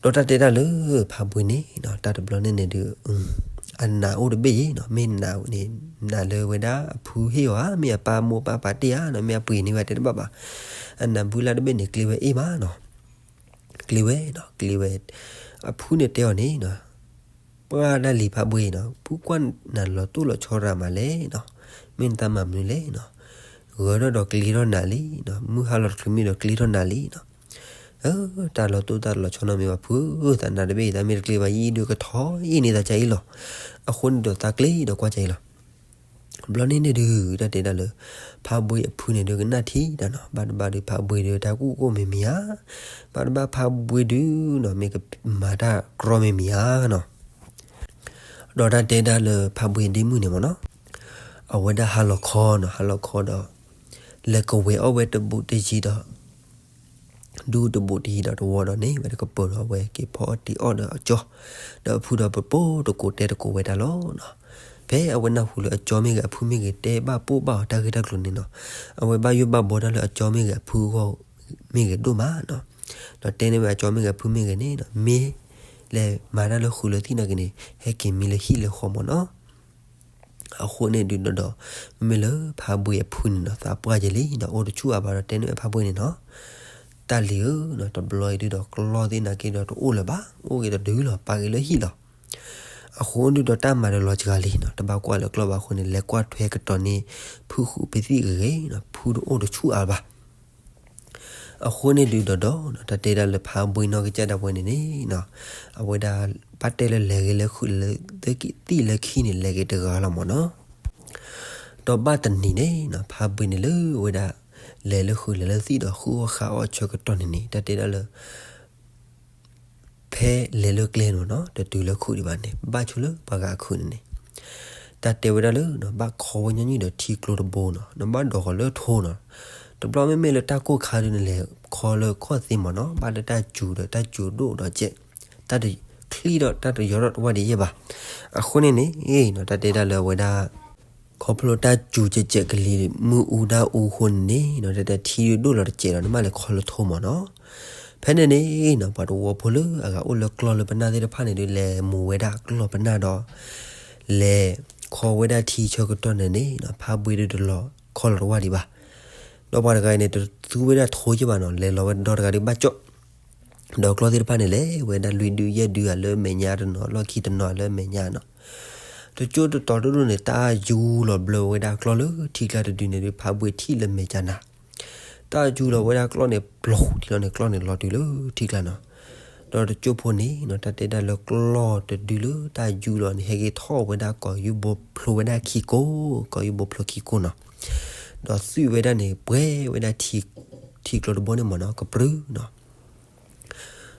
ဒီးတၢ်တဲတၢ်လၢဖးဘှ့န့ၣ်နီၤ တၢ်တဘျီန့ၣ်န့ၣ်ဒုး အနာ်အိၣ်တဘ့ၣ်ယံၤနီၤ, မ့ၢ်နာ်န့ၣ် နာ်လၢဝဲဒၣ်အဖုဟ့ၣ်အီၤဧါ, မ့ၢ်အပၢ်မိၢ်ပၢ်ပာ်တ့ၢ်ဧါနီၤ, မ့ၢ်အပှ့ၤန့ၢ်ဝဲတဲတဘၣ်ဘၣ်, အနာ်ဘုလၢ်တဘ့ၣ်န့ၣ် ကျ့ဝဲအ့ၣ်မးနီၤ, ကျ့ဝဲနီၤ ကျ့ဝဲ, အဖုန့ၣ်တဲအီၤန့ၣ်နီၤ ပှၤဒၣ်လံဖးဘှ့နီၤ, ဖုကွၢ်နၤလီၤတိၢ်လီၤဆီရၤမးလဲၣ်နီၤ, မ့ၢ်နသးမၤမနုၤလဲၣ်နီၤ, ဂၢၢ်ထီၣ်ဒီးကျ့ထီၣ်နၤလံနီၤ, မုၢ်ဟါလီၤတချုးမံဒီးကျ့ထီၣ်နၤလံနီၤ, တၢ်လီၤတိၢ်တၢ်လီၤဆီနီတမံၤဘၣ်ဖုဧၢ, သးနၤတဘ့ၣ်အံၤ သးမ့ၢ်တကျ့ဘၣ်ယံာ်ဒုးကထီအ့ၣ်န့ၢ်သးကအံၤလီၤ, အဃိန့ၣ်ဒီးသးကျ့ဒီးကွၢ်ကအံၤလီၤ. ဘျီန့ၣ်န့ၣ်ဒုး တၢ်တဲဒၣ်လၢ ဖးဘှ့အဖုန့ၣ်ဒုးကနၣ်ထံတၢ်နီၤ, ဘၣ်တဘၣ်ဒုးဖးဘှ့ဒုးတၢ်ကူၣ်ကိၣ်မ့ၢ်မံၤဧါ, ဘၣ်တဘၣ်ဖးဘှ့ဒုးနီၤ မ့ၢ်ကမၤတၢ်ကြီမ့ၢ်မံၤဧါနီၤ. ဒီးတၢ်တဲဒၣ်လၢဖးဘှ့ဒ့မုၣ်န့ၣ်မ့ၢ်နီၤ, အဝဲဒၣ်ဟါလီၤခီနီၤ, ဟါလီၤခီဒီး လဲၤကဝဲၤအီၣ်ဝဲတဘူးတယံၤဒီး ဒူတဘူးတယံၤဒီးတဝီဒီးန့ၣ် ဝဲတကပၤဒီးအဝဲက့ၤဖီအီၣ်တ့ၤအီၣ်ဒီးအကၠီ, ဒီးအဖုဒီးပပိာ်တကိးတဲတကိးဝဲဒၣ်လီၤ. ဖဲအဝဲနၢ်ဟူလၢအကၠီမ့ၢ်ဂ့ၤ အဖုမ့ၢ်ဂ့ၤ တဲဘၣ်ပိာ်ဘၣ်အီၤတၢ်ဂ့ၢ်တၢ်ကျိၤန့ၣ်နီၤ, အဝဲဘၣ်ယိၣ်ဘၣ်ဘှီတၢ်လၢအကၠီမ့ၢ်ဂ့ၤ အဖုအဂီၢ်မ့ၢ်ဂ့ၤဒိၣ်မးနီၤ. ဒီးတဲန့ၢ်ဝဲအကၠီမ့ၢ်ဂ့ၤ အဖုမ့ၢ်ဂ့ၤန့ၣ်နီၤ, မ့ၢ်လဲၤမၤတၢ်လၢဃုာ်လၢသံၣ်နာ်က့န့ၣ် ဟဲက့ၤမံလၢဟံၣ်လၢဃီမၢ်နီၤ. အဃိန့ၣ်ဒုးဒီးဒီး မ့မ့ၢ်လၢဖါဘှံးအဖုန့ၣ်နီၤ သးပှၢ်က့ၤလံနီၤ, အိၣ်တဆူၣ်အါဘၣ်ဒီးတဲန့ၢ်ဝဲဖါဘှံးန့ၣ်နီၤ, တၢ်လံၤဧၢနီၤ, တဘျီအံၤဒုးဒီးကျီၢ်သ့ၣ်နာ်က့ဒီးတအိၣ်လၢၤဘၣ်, အိၣ်က့ၤတဒုလီၤ, ပာ်က့ၤလၢဟံၣ်လီၤ. အဃိဒုးဒီးတၢ်မၤဒီးလီၤစှၤလံနီၤ, တဘၣ်ကွၢ်လၢကျီၢ်ဘၣ်အဃိန့ၣ် လဲၤကွၢ်ထွဲကတီၤန့ၢ် ဖုဃုာ်ဖဲသံၣ်ဂ့ၤဂ့ၤနီၤ, ဖုတအိၣ်တဆူၣ်အါဘၣ်. အဃိန့ၣ်ဒုးဒီးဒီး တၢ်တဲဒၣ်လၢဖါဘှံးနီၢ်ကစၢ်ဒၣ်ဝဲန့ၣ်န့ၣ်နီၤ, အဝဲဒၣ်ဘၣ်တဲလၢလဲၤဂ့ၤလၢဃုာ်လၢသံၣ်လၢခံန့ၣ် လဲၤက့ၤတဂၤလီၤမၢ်နီၤ. ဒီးဘၣ်တနံၤန့ၣ်နီၤ, ဖါဘှံးန့ၣ်လၢဝဲဒၣ် လဲၤလၢဃုာ်လဲၤလၢသံၣ်ဒီး ဃုအီၣ်ဃါအီၣ်ဆၢကတီၢ်န့ၣ်န့ၣ် တၢ်တဲဒၣ်လၢ ဖဲလဲၤလၢကျဲန့ၣ်နီၤ, တတုၤလၢခုးဒံးဘၣ်န့ၣ် ဘၣ်ဆိလၢပှၤဂၤအခုးန့ၣ်န့ၣ်, တၢ်တဲဝဲဒၣ်လၢ ဘၣ်ခီဝဲညီနုၢ်ဒီးထံကျိတဘိနီၤ, နဘၣ်ဒိးဃီၤလၢထိနီၤ. တဘျီမ့မ့ၢ်လၢတၢ်ကိၢ်ခါဒုးန့ၣ် လဲၤခီလၢခီၣ်သ့မၢ်နီၤ, ဘၣ်လၢတၢ်စူၤဒီးတၢ်စူၤဒိၣ်ဒီးကဲး, တၢ်တချံဒီးတၢ်တယီၤထီၣ်တဝၢ်ဒံးယဲၢ်ဘၣ်. အဃိန့ၣ်န့ၣ်နီၤ, တၢ်တဲဒၣ်လၢအဝဲဒၣ် ခီဖျိတၢ်စူၤကဲးကဲးကလံၤမုၢ်အူဒၣ်အူအဃိန့ၣ်န့ၣ်နီၤ, တၢ်တဲထံဒိၣ်လီၤတကဲးဒီး နဘၣ်လဲၤခီလၢထိမၢ်နီၤ. ဖဲန့ၣ်န့ၣ်နီၤ, ပှၤတဝီဖိလၢအဂၤအိၣ်လၢကျီၢ်လၢပနၢ်သ့ၣ်တဖၣ်န့ၣ်ဒုး လဲၤမူဝဲဒၣ်ကျီၢ်ပနၢ်ဒီး လဲၤခီဝဲဒၣ်ထံဆၢကတီၢ်န့ၣ်န့ၣ်နီၤ, ဖါဘှံးဒုးတလီၤခီလီၤတဝၢ်ဒံးဘၣ်. ဒီးပှၤတဂၤအံၤန့ၣ် တသူဝဲဒၣ်ထိက့ဘၣ်နီၤ, လဲၤလီၤဝဲဒီတဂၤဒုးဘၣ်ကၠီၣ် ဒီးကျီၢ်သ့ၣ်တဖၣ်န့ၣ် လဲၤဝဲဒၣ်လွံၢ်ဒုယဲၢ်ဒုအလၢမဲာ်ညါတနီၤလၢမဲာ်ညါနီၤ. တကၠိတတီၤဒိၣ်ဒိၣ်န့ၣ် တၢ်ယူလီၤဘျၢဝဲဒၣ်ကျီၢ်လၢထံကျါတဒုန့ၣ်ဒုး ဖါဘှံးထံၣ်လၢမဲာ်ကနၤ, တၢ်ယူလီၤဝဲဒၣ်ကျီၢ်န့ၣ် ပျီၤထံလီၤန့ၣ် ကျီၢ်န့ၣ်လီၤတုၤလၢထံကျါနီၤ. ဒီးတကၠိဖိန့ၣ်နီၤ, တၢ်တဲဒၣ်လၢကျီၢ်တဒုလၢတၢ်ယူလီၤန့ၣ် ဟဲက့ၤထီၣ်ဝဲဒၣ်ကီးယူဘိဖျိဝဲဒၣ်ခံကိး, ကီးယူဘိဖျိခံကိးနီၤ. ဒီးသွံၣ်ဝဲဒၣ်န့ၣ် ပှဲၤဝဲဒၣ်ထံကျိတဘိန့ၣ်မၢ်နီၤ, ကပြုၢ်နီၤ.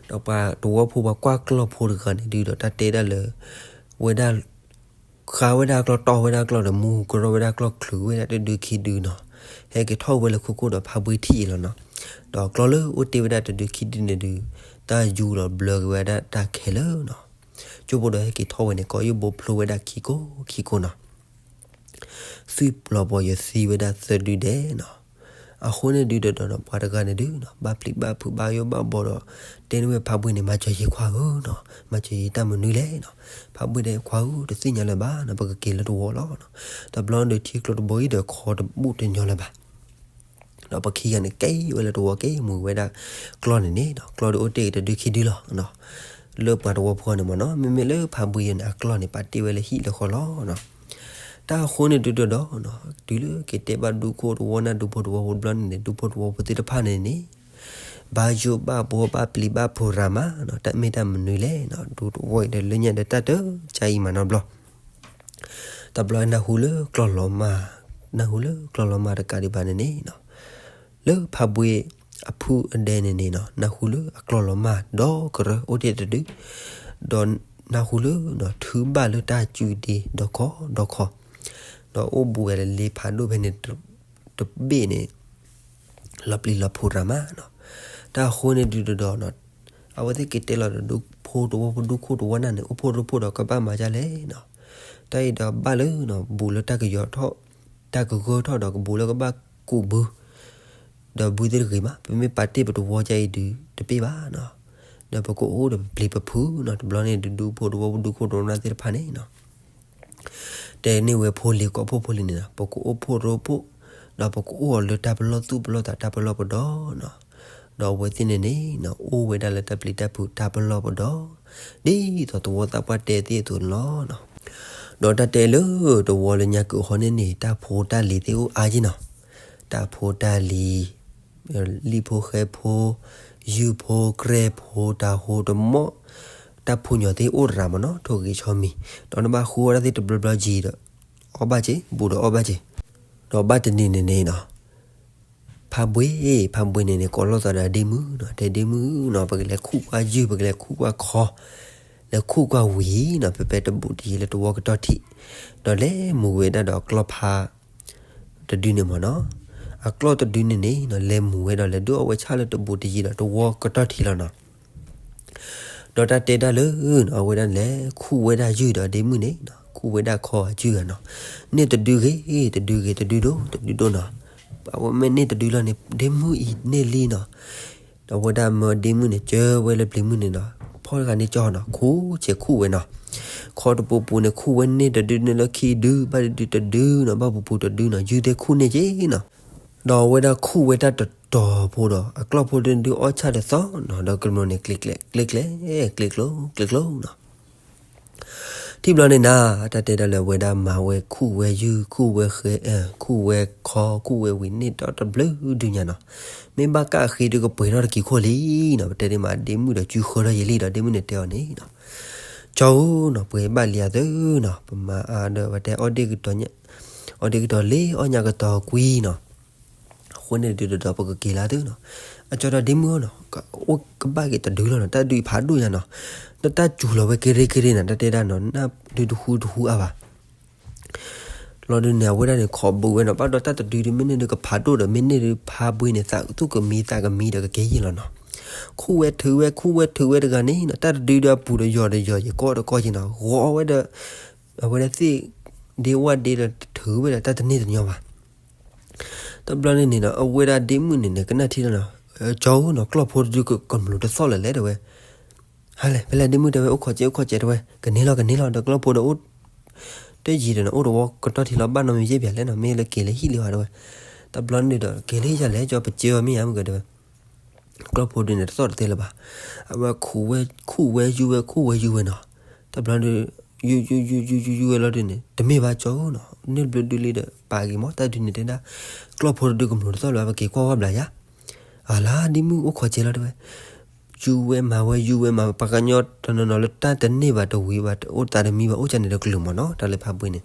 ဒီးပှၤတဝီဖိပှၤကွၢ်ကျီၢ်ဖိတဂၤန့ၣ်ဒုးဒီး တၢ်တဲဒၣ်လၢ ဝဲဒၣ် ဃါဝဲဒၣ်ကျီၢ်တီၢ်ဝဲဒၣ်ကျီၢ်ဒီး မူကရီဝဲဒၣ်ကျီၢ်ချုးဝဲဒၣ်တဒုခံဒုနီၤ, ဟဲက့ၤထီၣ်ဝဲလၢခိခိၣ်ဒီးဖါဘှံးထံၣ်အံၤလီၤနီၤ. ဒီးကျီၢ်လၢအိၣ်တ့ၢ်ဝဲဒၣ်တဒုခံဒုန့ၣ်ဒုး တၢ်ယူလီၤဘျၢက့ၤဝဲဒၣ်တၢ်ခဲလၢာ်နီၤ. ကၠိဖိဒီးဟဲက့ၤထီၣ်ဝဲန့ၣ် ကီးယူဘိဖျိဝဲဒၣ်ခံကိးခံကိးနီၤ. သွံၣ်ပျီၤပီၤယသံဝဲဒၣ်သၢဒုဒဲးနီၤ. အဃိန့ၣ်ဒုးဒီးဒီး ပှၤတဂၤန့ၣ်ဒုးနီၤ ဘၣ်ပျံၤဘၣ်ဖုးဘၣ်ယိၣ်ဘၣ်ဘှီဒီး တဲန့ၢ်ဝဲဖါဘှံးန့ၣ် မၤစၢၤယၤခွါဧၢနီၤ, မၤစၢၤယၤတၢ်မနုၤလဲၣ်နီၤ. ဖါဘှံးတဲခွါဧၢ တသ့ၣ်ညါလၢၤဘၣ်နီၤ, ပကက့ၤလၢတဝီလီၤနီၤ. တဘျီန့ၣ်ဒုးထံကျိတဘိအံၤဒီးခီတဘူၣ်တညီလၢၤဘၣ်. ဒီးပှၤခံဂၤန့ၣ် ကဲဝဲလၢတဝီက့ၤမူဝဲဒၣ်ကျီၢ်န့ၣ်န့ၣ်နီၤ, ကျီၢ်ဒုးအိၣ်တ့ၢ်တဒုခံဒုလီၤ. လၢပှၤတဝီဖိန့ၣ်မၢ်နီၤ, မ့မ့ၢ်လၢဖါဘှံးအံၤန့ၣ် အကျီၢ်န့ၣ် ပာ်တ့ၢ်ဝဲလၢဟံၣ်လၢဃီလီၤနီၤ. တၢ်အဃိန့ၣ်ဒုးဒီးဒီး တုၤလၢက့ၤတဲဘၣ်ဒူခိၣ်တဝီနၢ်ဒူဖိတဝီဖိတဘျီန့ၣ်န့ၣ် ဒူဖိတဝီဖိသ့ၣ်တဖၣ်န့ၣ်န့ၣ် ဘၣ်ယိၣ်ဘၣ်ဘှီဘၣ်ပျံၤဘၣ်ဖုးရၤမးနီၤ, တၢ်မ့ၢ်တၢ်မနုၤလဲၣ်နီၤ, ဒူတဝီအံၤဒီးလၢညါဒီးတၢ်တကါအံၤမးနီတဘျီ တဘျီနၢ်ဟူလၢကျီၢ်လီၤမၢ်, နၢ်ဟူလၢကျီၢ်လီၤမၢ်တကးဒံးဘၣ်န့ၣ်န့ၣ်နီၤ, လၢဖါဘှံးအဖုအဒဲန့ၣ်န့ၣ်နီၤ, နၢ်ဟူလၢအကျီၢ်လီၤမၢ်ဒီကရၢအိၣ်တ့ၢ်တဒု, ဒီးနၢ်ဟူလၢ ထုဘၣ်လၢတၢ်စုဒ့ဒီခီဒီခီ, ဒီးအိၣ်ဘူးဝဲလၢလ့ဖးဒိၣ်ဖဲန့ၣ် တဘ့ၣ်န့ၣ် လီၤပျံၤလီၤဖုးရၤမးနီၤ. တၢ်အဃိန့ၣ်ဒုးဒီးဒီး အဝဲသ့ၣ်က့ၤတဲလီၤဒီးဒူဖိတဝီဖိဒူခိၣ်တဝီနၢ်န့ၣ် အိၣ်ဖှိၣ်ရိဖှိၣ်ဒီးကဘၣ်မၤဒ်လဲၣ်နီၤ. တၢ်အံၤဒီးဘၣ်လၢ ဘူးလၢတၢ်ကယီၤထီၣ်, တၢ်ကဂၢၢ်ထီၣ်ဒီးကဘူးလၢကဘၣ်ကူးဘု, ဒီးဘုသ့ၣ်တဂ့ၤမး, ပမ့ၢ်ပာ်တ့ၢ်ပတဝီကါအံၤဒုးတပ့ၢ်ဘၣ်နီၤ. ဒီးပကအိၣ်ဒီးပပျံၤပဖုးနီၤ, တဘျီန့ၣ်ဒုးဒူဖိတဝီဖိဒူခိၣ်တဝီနၢ်သ့ၣ်တဖၣ်န့ၣ်နီၤ တဲန့ၢ်ဝဲဖိလံၤကိးဖိလံၤန့ၣ်နီၤ, ပကအိၣ်ဖှိၣ်ရိဖှိၣ်, ဒီးပကအိၣ်အီၤလၢတၢ်ပလီၢ်သူၣ်ပလီၢ်သးတၢ်ပလီၢ်ပဒီနီၤ. ဒီးအဝဲသ့ၣ်န့ၣ်န့ၣ်နီၤ အိၣ်ဝဲဒၣ်လၢတၢ်ပျံၤတၢ်ဖုးတၢ်ပလီၢ်ပဒီ, ဒ်သိးသဝီသးပှၢ်တဲသ့ၣ်အသိးန့ၣ်လီၤ. ဒီးတၢ်တဲလၢတဝီလၢညါကုာ်အဃီန့ၣ်န့ၣ် တၢ်ဖိတၢ်လံၤသ့ၣ်အိၣ်အါက့နီၤ, တၢ်ဖိတၢ်လံၤ လံၣ်ဖိဃဲဖိ, ယုၢ်ဖိကြဲၢ်ဖိ, တၤဟိတမီၣ်, တၢ်ဖိညီၤသ့ၣ်အိၣ်ရၤမးနီၤ, ထိၣ်ဂ့ၤဆီမံၤ, ဒီးနဘၣ်ဃုအီၣ်တၢ်သ့ၣ်တဘျီဘျီကံၤဒီး အီၣ်ဘၣ်က့ၤ, ဘူးဒီးအီၣ်ဘၣ်က့ၤ, ဒီးဘၣ်တနံၤန့ၣ်န့ၣ်နီၤ, ဖးဘှ့, ဖးဘှ့န့ၣ်န့ၣ် ကိးလိာ်သးဒီးဒ့မုၣ်နီၤ, တဲဒ့မုၣ်နီၤ, ပကလဲၤခူၣ်ကွၢ်ယုၢ်, ပကလဲၤခူၣ်ကွၢ်ခီ, လဲၤခူၣ်ကွၢ်ဝံၤနီၤ, ဖဲဖဲတဘူးတယံၤလၢတဝီကတီၢ်ထံး, ဒီးလဲၤမူၤဝဲဒၣ်ဒီးကျီၢ်ဖး တဒုန့ၣ်မ့ၢ်နီၤ, အကျီၢ်တဒုန့ၣ်န့ၣ်နီၤ လဲၤမူၤဝဲဒီး လဲၤဒုးအီၣ်ဝဲဆၣ်လၢတဘူးတယံၤဒီး တဝီကတီၢ်ထံးလီၤနီၤ. ဒီးတၢ်တဲဒၣ်လၢနီၤ အဝဲဒၣ်န့ၣ်လဲၤခူၣ်ဝဲဒၣ်ယုၢ်ဒီး ဒ့မုၣ်န့ၣ်နီၤ ခူၣ်ဝဲဒၣ်ခီအယုၢ်ဧါနီၤ. န့ၢ်တဒုဂ့ၤ တဒုဂ့ၤ တဒုဒိၣ် တဒုဒိၣ်နီၤ. အဝဲမ့ၢ်န့ၢ်တဒုလီၤန့ၣ် ဒ့မုၣ်အံၤန့ၢ်လံနီၤ. ဒီးအဝဲဒၣ်မၢဒ့မုၣ်န့ၣ် ကၢဝဲလၢပျံၤမုၢ်န့ၣ်နီၤ, ဖီၣ်တဂၤန့ၣ်ကၠီနီၤ, ခူၣ်ဆဲးခူၣ်ဝဲနီၤ. ခီတပူၤပူၤန့ၣ် ခူၣ်ဝဲန့ၢ်တဒုန့ၣ်လၢခံဒု, ဘၣ်ဒုတဒုနီၤ, ဘၣ်ပူၤပူၤတဒုနီၤ, ယုၢ်သ့ၣ်ခူၣ်န့ၢ်က့နီၤ. ဒီးအဝဲဒၣ်ခူၣ်ဝဲတၢ်တတီၤဖိဒီး အကျီၢ်ဖိဒုန့ၣ်ဒုးအီၣ်ဆၣ်တသီနီၤ, ဒီးကမျၢၢ်န့ၣ် ကျ့ကျဲ ကျ့ကျဲ ကျ့ကျိ ကျ့ကျိနီၤ. ထံၣ်ဘျီန့ၣ်နၤ တၢ်တဲဒၣ်လၢအဝဲဒၣ်မၤဝဲခူၣ်ဝဲယုၢ် ခူၣ်ဝဲဃဲ ခူၣ်ဝဲခီ ခူၣ်ဝဲဝံၤန့ၢ်ဒီတဘျုးဒုညါနီၤ. မ့ၢ်ဘၣ်ကၣ်အဃ့ဒုကပှဲၤထီၣ်တက့ၤခိၣ်လံနီၤ, ပတဲဒ်မးဒ့မုၣ်ဒီးစုဃၢထီၣ်ယံာ်လံဒီး ဒ့မုၣ်န့ၣ်တဲအီၤန့ၣ်နီၤ, ကၠီဧၢနီၤ, ပှဲၤဘၣ်လံအသၢနီၤ, ပမၤအါဒီးပတဲအီၣ်ဒ့ၣ်ကတီၤ အီၣ်ဒ့ၣ်ကတီၤလံ အီၣ်ညၣ်ကတီၤကွံနီၤ. အဃိန့ၣ်ဒုးဒီးပကက့ၤလၢသုနီၤ. အကၠီဒီးဒ့မုၣ်ဧၢနီၤ, အိၣ်ကဘၣ်က့ၤတဒုလီၤနီၤ, တၢ်ဒုးဖးဒိၣ်ညါနီၤ, ဒီးတၢ်စူၤလီၤဝဲကရ့ကရ့နီၤ, တၢ်တဲဒၣ်နီၤ နၢ်ဒုးတဟူတဟူအါဘၣ်. လီၤဒုးန့ၣ် အဝဲဒၣ်န့ၣ် ခိးဘုးဝဲနီၤ, ဘၣ်ဒီးတၢ်တဒုဒုးမ့ၢ်န့ၢ်ဒုးကဖးဒိၣ်ဒီး မ့ၢ်န့ၢ်ဒုးဖးဘှ့န့ၣ် သးသူၣ်ကမံသးကမံဒီးကက့ၤယံာ်လီၤနီၤ. ခူၣ်ဝဲထုးဝဲ ခူၣ်ဝဲထုးဝဲတဂၤန့ၣ်နီၤ, တၢ်တဒုဒုးအပူၤဒီးယီၤဒီးယီၤ ယကီၢ်ဒီးကီၢ်က့နီၤ, ဂီၤဝဲဒီး အဝဲဒၣ်သ့ၣ်ဒ့ဝၣ်ဒ့ဒီးထုးဝဲဒီးတၢ်တန့ၢ်တညီဘၣ်. တဘျီန့ၣ်န့ၣ်နီၤ အဝဲဒၣ်ဒ့မုၣ်န့ၣ်န့ၣ် ကနၣ်ထံလီၤနီၤ, ကၠီဧၢနီၤ, ကျီၢ်ဖိတဒုကမျူၤတသီၣ်လၢၤလဲၣ်တဲဝဲ. ဟါလဲၣ် ဖဲလဲၣ်ဒ့မုၣ်တဲဝဲ အိၣ်ခိးကဲ အိၣ်ခိးကဲတဲဝဲ, ကန့ၢ်လီၤ ကန့ၢ်လီၤ ဒီးကျီၢ်ဖိဒီးအိၣ် တယံၤဒီးနီၤ အိၣ်တဝီကတီၢ်ထံလီၤ ဘၣ်နီတမံၤယဲၢ်ပၠးလဲၣ်နီၤ, မ့ၢ်လၢက့ၤလၢဟံၣ်လံဘၣ်တဲဝဲ. တဘျီန့ၣ်ဒီး က့ၤလၢဟံၣ်ယၤလဲၣ် ကၠီ ပစၢအီၤမ့ၢ်ယါမုၢ်ကတဲဝဲ. ကျီၢ်ဖိဒုန့ၣ် တသီၣ်တသဲလၢၤဘၣ်. အဝဲခူၣ်ဝဲ ခူၣ်ဝဲယုၢ်ဝဲ ခူၣ်ဝဲယုၢ်ဝဲနီၤ. တဘျီဒု ယုၢ်ယုၢ်ယုၢ်ယုၢ်ယုၢ်ယုၢ်ဝဲလီၤဒုန့ၣ် တမ့ၢ်ဘၣ်ကၠီဧၢနီၤ, န့ၢ်ဘျုးဒုလံဒီး ပာ်က့ၤမး တၢ်ဒုန့ၣ်တဲဒၣ် ကျီၢ်ဖိတဒုကမျူၤတသီၣ်လၢၤဘၣ် ပက့ၤကွၢ်ဝဲဘျးယါ. အလါ ဒ့မုၣ်အိၣ်ခိးကဲလီၤတဲဝဲ. ယုၢ်ဝဲမၤဝဲ ယုၢ်ဝဲမၤဝဲ ပှၤကညီတနီၤနီၤလၢတၢ်တန့ၢ်ဘၣ်တဝံၤဘၣ် တအိၣ်သးတမံဘၣ် အိၣ်ကန့ၣ်တကလုာ်မးနီၤ တၢ်လၢဖးဘှ့န့ၣ်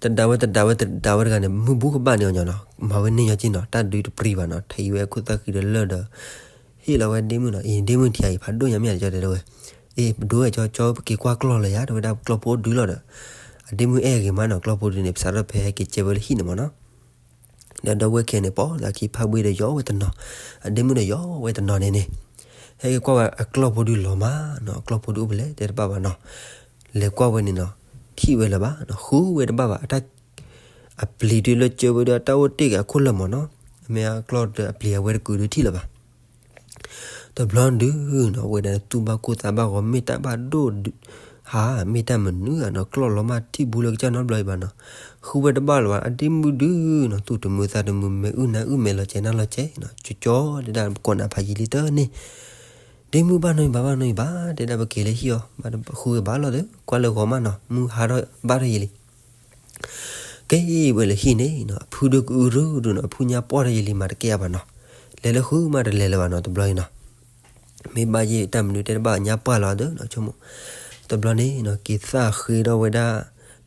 တဒါဝဲ တဒါဝဲ တဒါဝဲတဂၤန့ၣ် မုၢ်ဘူးကဘၣ်န့ၢ်အီၤညီနီၤ, မၤဝဲန့ၢ်ညီက့နီၤ, တၢ်ဒုတပြံဘၣ်နီၤ, ထံၣ်ဝဲခိၣ်သၣ်ဃံဒီးလၢၢ်ဒီး ဟ့ၣ်လီၤဝဲဒ့မုၣ်နီၤ, အံၤ ဒ့မုၣ်ထံၣ်အံၤဖးဒိၣ်ညါမ့ၢ်အါကၠီတဲဝဲ, အ့ၣ် ပဒိဝဲကၠီ ကၠီ ပက့ၤကွၢ်ကျီၢ်လၢၤယါ တဲဝဲဒၣ် ကျီၢ်ဖိဒုလီၤဒီး အဒ့မုၣ်အဲၣ်ဂ့ၤမးနီၤ, ကျီၢ်ဖိဒုန့ၣ် ပစးထီၣ်ဖဲဟဲက့ၤကဲဝဲလၢဟံၣ်န့ၣ်မးနီၤ. ဒီးဒီပုၢ်ဝဲၢ်ခံဂၤန့ၣ် ပိာ်သးခံ ဖးဘှ့ဒီးယီၤဝဲတနီၤ, အဒ့မုၣ်ဒီးယီၤဝဲတနီၤန့ၣ်န့ၣ်, ဟဲက့ၤကွၢ်ဝဲအကျီၢ်ဖိဒုလီၤမးနီၤ, အကျီၢ်ဖိဒုအိၣ်ဖဲလဲၣ်တဲတဘၣ်ဘၣ်နီၤ, လဲၤကွၢ်ဝဲန့ၣ်နီၤ, ထံၣ်ဝဲလၢၤဘၣ်နီၤ, ဃုဝဲတဘၣ်ဘၣ်, အတၢ် အပျံၤဒုလၢကၢဝဲဒၣ်တၢ်အိၣ်တ့ၢ်က့ၤအခိၣ်လၢာ်မးနီၤ, မ့ၢ်အကျီၢ်ဒီးအပျံၤအဝဲတကုာ်ဒုထံၣ်လၢၤဘၣ်. တဘျီဒုနီၤ အဝဲဒၣ်သူၣ်ဘၣ်ကိၢ်သးဘၣ်ဂီၤ မ့ၢ်တၢ်ဘၣ်ဒိၣ်ဒု, ဟါ မ့ၢ်တၢ်မနုၤဧါနီၤ, ကျီၢ်လီၤမၢ်ထံၣ်ဘူးလၢကစၢ်နီတဘျီအံၤဘၣ်နီၤ, ဃုဝဲတဘၣ်လၢၤဘၣ်, အဒ့မုၣ်ဒုနီၤ သူၣ်တမုာ်သးတမုာ် မဲာ်အုၣ်နါအုၣ် မဲာ်လီၤကဲၤနါလီၤကဲၤနီၤ, ကၠီကၠီတဲဒၣ် ပကိးနၤဖးယံာ်လံတန့ၢ်, ဒ့မုၣ်ဘၣ်နီတမံၤဘၣ် ဘၣ်နီတမံၤဘၣ် တဲဒၣ် ပက့ၤလၢဟံၣ်အီၤ ဘၣ်ဃုဝဲဘၣ်လီၤဒီး ကွၢ်လၢဂီၤမးနီၤ မုၢ်ဟါထီၣ်ဘၣ်ထီၣ်ယံာ်လံ. က့ၤဝဲလၢဟံၣ်န့ၣ်နီၤ အဖုဒုကအုဒုဒုနီၤ အဖုညါပှၢ်ထီၣ်ယံာ်လံ မၤတကဲအါဘၣ်နီၤ, လဲၤလၢဃုမးတလဲၤလၢၤဘၣ်နီၤ တဘျီအံၤနီၤ, မ့ၢ်ဘၣ်ယဲၢ်တၢ်မနုၤတဲတဘၣ် ညါပှၢ်လီၤဒီးနီၤ ဆိကမိၣ်, တဘျီန့ၣ်နီၤ က့ၤသၣ်ဃ့ထီၣ်ဝဲဒၣ်,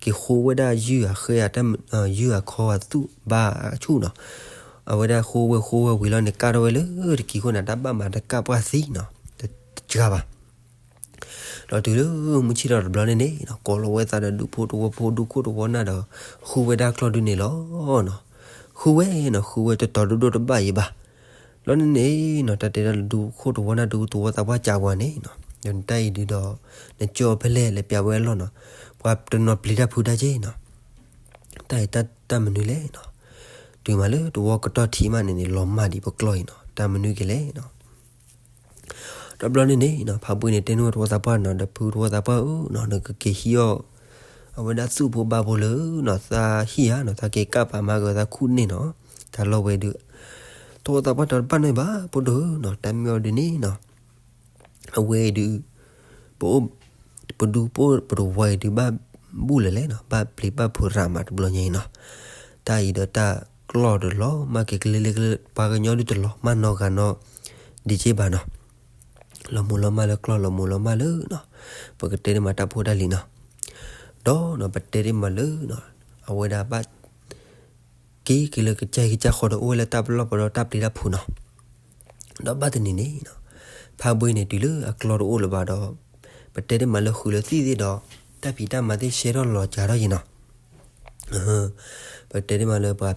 က့ၤဃိဝဲဒၣ်ယုၢ်အဃဲအတၢ်, ယုၢ်အခီအသူၣ်ဘါအဆူၣ်နီၤ, အဝဲဒၣ်ဃိဝဲဃိဝဲဝံၤလီၤန့ၣ် ကၣ်ထီၣ်ဝဲလၢတကံၤခိၣ်န့ၣ် တၢ်ဘၣ်မၤတကၣ်ပှၢ်သံနီၤ, တစှၤဘၣ် ဒီးတုၤလၢမုၢ်ဆ့ၣ်ထီၣ်တဘျီန့ၣ်န့ၣ်နီၤ ကိးလီၤဝဲသးဒီးဒူၣ်ဖိတဝီဖိ ဒူၣ်ခိၣ်တဝီနၢ်ဒီး ဃုဝဲဒၣ်ကျီၢ်ဒုန့ၣ်လီၤနီၤ, ဃုဝဲနီၤ ဃုဝဲတတီၤဒိၣ်ဒိၣ်တဘၣ်ယံၤဘၣ်, လီၤန့ၣ်န့ၣ်နီၤ တၢ်တဲဒၣ်လၢဒူၣ်ခိၣ်တဝီနၢ်ဒူၣ်သဝီသးပှၢ်ကးဝဲန့ၣ်နီၤ ဒီးနတၢ်အံၤဒုဒီး နကၠီဖဲလဲၣ်လဲၤပျးဝဲအလီၢ်နီၤ, ပှၤတနီၤပျံၤတၢ်ဖုတၢ်က့နီၤ, တၢ်အံၤတၢ်မနုၤလဲၣ်နီၤ, တုၤမးလၢတဝီကတီၢ်ထံးမးန့ၣ်န့ၣ် လီၤမၢ်ဒံးပကျီၢ်အံၤနီၤ တၢ်မနုၤက့လဲၣ်နီၤ တဘျီန့ၣ်န့ၣ်နီၤ ဖးဘှ့န့ၣ် တဲန့ၢ်ဝဲတဝီသးပှၢ်နီၤ ဒီးဖုတဝီသးပှၢ်ဧၢနီၤ နကက့ၤဟံးအီၣ် အဝဲဒၣ်သူၣ်ဖိဘါဖိလၢနီၤ သးဟံၣ်ဧါနီၤ သးက့ၤကၣ်ပာ်မၤက့ၤသးခူၣ်န့ၢ်နီၤ, တၢ်လီၢ်ဝဲဒုး တဝီသးပှၢ်တဘၣ်နီၢ်ဘၣ် ဖိဒိၣ်ဧၢနီၤ တၢ်မ့ၢ်အီၤဒ်န့ၣ်နီၤ အဝဲအံၤဒုး ပအိၣ် ပဒူပအိၣ်ပတဝီအံၤဒုး ဘၣ်ဘူၣ်လၢၤလဲၣ်နီၤ ဘၣ်ပျံၤဘၣ်ဖုးရၤမးတဘျီညါအံၤနီၤ, တၢ်အံၤဒီးတၢ်ကျီၢ်ဒီးလီၤမၢ်က့ၤကလဲၤလၢကလဲၤ ပှၤကညီဒုးတလီၤမၢ်နီတဂၤနီ ဒံးက့ဘၣ်နီၤ, လီၤမူၤလီၤမၢ်လၢကျီၢ် လီၤမူၤလီၤမၢ်လၢနီၤ, ပကတဲန့ၢ်မးတၢ်ဖိတၢ်လံၤနီၤ, ဒီးနီၤ ပတဲန့ၢ်မးလၢနီၤ အဝဲဒၣ်ဘၣ် က့ၤက့ၤလၢကစၢ်ဟံၣ်ကစၢ်ဃီဒီး အိၣ်ဝဲလၢတၢ်ပလီၢ်ပဒီတၢ်ပျံၤတၢ်ဖုးနီၤ, ဒီးဘၣ်တနံၤန့ၣ်နီၤ ဖးဘှ့န့ၣ်တုၤလၢအကျီၢ်တအိၣ်လၢၤဘၣ်ဒီး ပတဲန့ၢ်မးလၢဃုာ်လၢသံၣ်သ့ၣ်ဒီး တၢ်ဖံးတၢ်မၤသ့ၣ်ရှဲထီၣ်လီၤစှၤထီၣ်ယံၤနီၤ, ပတဲန့ၢ်မးလၢပှၤ